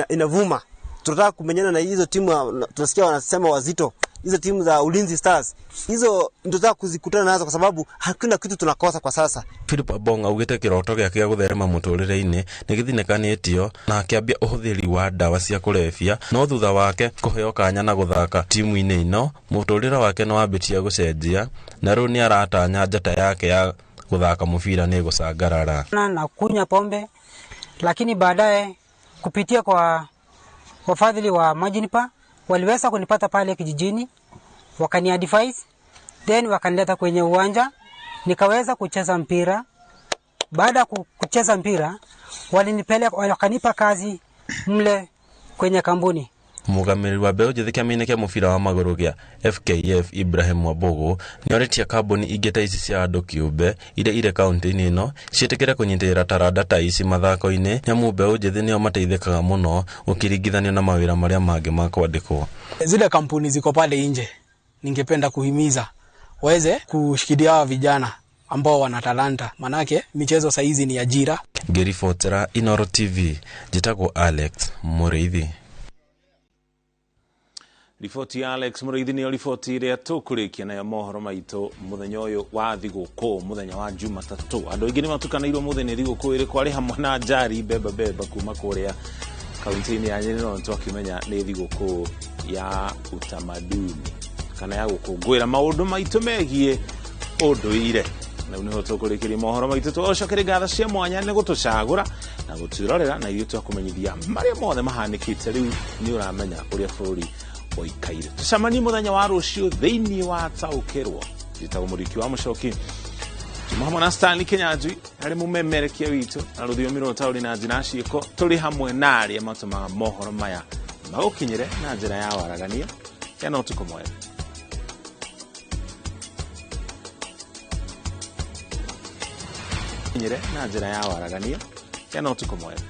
Speaker 9: inavuma. Tunataka kumenyana na hizo timu tunasikia wanasema wazito, hizo timu za Ulinzi Stars, hizo tunataka kuzikutana nazo kwa sababu hakuna kitu tunakosa kwa sasa.
Speaker 7: Philip Abong augite kiroto gĩake gĩa gũtherema mũtũrĩre-inĩ nĩ gĩthinĩkanĩtio na akĩambia ũhũthĩri wa ndawa cia kũrebia, no thutha wake kũheo kanya na gũthaka timu-inĩ ĩno mũtũrĩre wake nĩ wambĩtie gũcenjia na rĩu nĩ aratanya njata yake ya gũthaka mũbira nĩ gũcangarara.
Speaker 11: Na kunywa pombe, lakini baadaye kupitia kwa wafadhili wa Majinpa waliweza kunipata pale kijijini, wakani advise, then wakanileta kwenye uwanja nikaweza kucheza mpira. Baada ya kucheza mpira walinipeleka, wakanipa kazi mle kwenye kampuni.
Speaker 7: Mũrũgamĩrĩri wa mbeũ njĩthĩ kĩama-inĩ kĩa mũbira wa magũrũ gĩa FKF Ibrahim Wambugu nĩorĩtie kambuni ingĩ ta ici cia andũ kĩũmbe iria irĩ kaũntĩ-inĩ ĩno ciĩtĩkĩre kũnyitĩrĩra taranda ta ici mathako-inĩ nĩamu mbeũ njĩthĩ nĩo mateithĩkaga mũno ũkĩringithanio na mawĩra marĩa mangĩ ma kwandĩkwo.
Speaker 12: Zile kampuni ziko pale nje, ningependa kuhimiza waweze kushikilia hawa vijana ambao wana talanta, manake michezo saizi ni ajira.
Speaker 7: Ngĩribotera Inoro TV, njĩtagwo Alex Mũrĩithi.
Speaker 1: Riboti ya Alex Mũrĩithi nĩyo riboti ĩrĩa tũkũrĩkia nayo mohoro maitũ mũthenya ũyũ wa thigũkũ, mũthenya wa Jumatatũ. Andũ aingĩ nĩmatukanĩirwo mũthenya thigũkũ ĩrĩkũ arĩ hamwe na Njari Beba Beba kuma kũrĩa kaunti-inĩ ya Nyeri, no twakĩmenya nĩ thigũkũ ya utamaduni kana ya gũkũngũĩra maũndũ maitũ megiĩ ũndũire. Na rĩu nĩho tũkũrĩkĩria mohoro maitũ, tũgacokere ngatho cia mwanya nĩ gũtũcagũra na gũtwĩrorera na ithuĩ twakũmenyithia marĩa mothe mahanĩkĩte. Rĩu nĩ ũramenya ũrĩa bũrũri oikaire. Tucemanie mũthenya wa rũciũ thĩinĩ wa Taũkĩrwo. Njĩtagwo Mũriki wa Mũcoki, tuma hamwe na Stanley Kinyanjui arĩ mũmemerekia witũ na rũthiomi rwa ũtaũri na njĩra ciĩko, tũrĩ hamwe na arĩa matũmaga mohoro maya magũkinyĩre na njĩra ya waragania. Gĩa na ũtukũ mwega. Kinyĩre na njĩra ya waragania. Gĩa na ũtukũ mwega.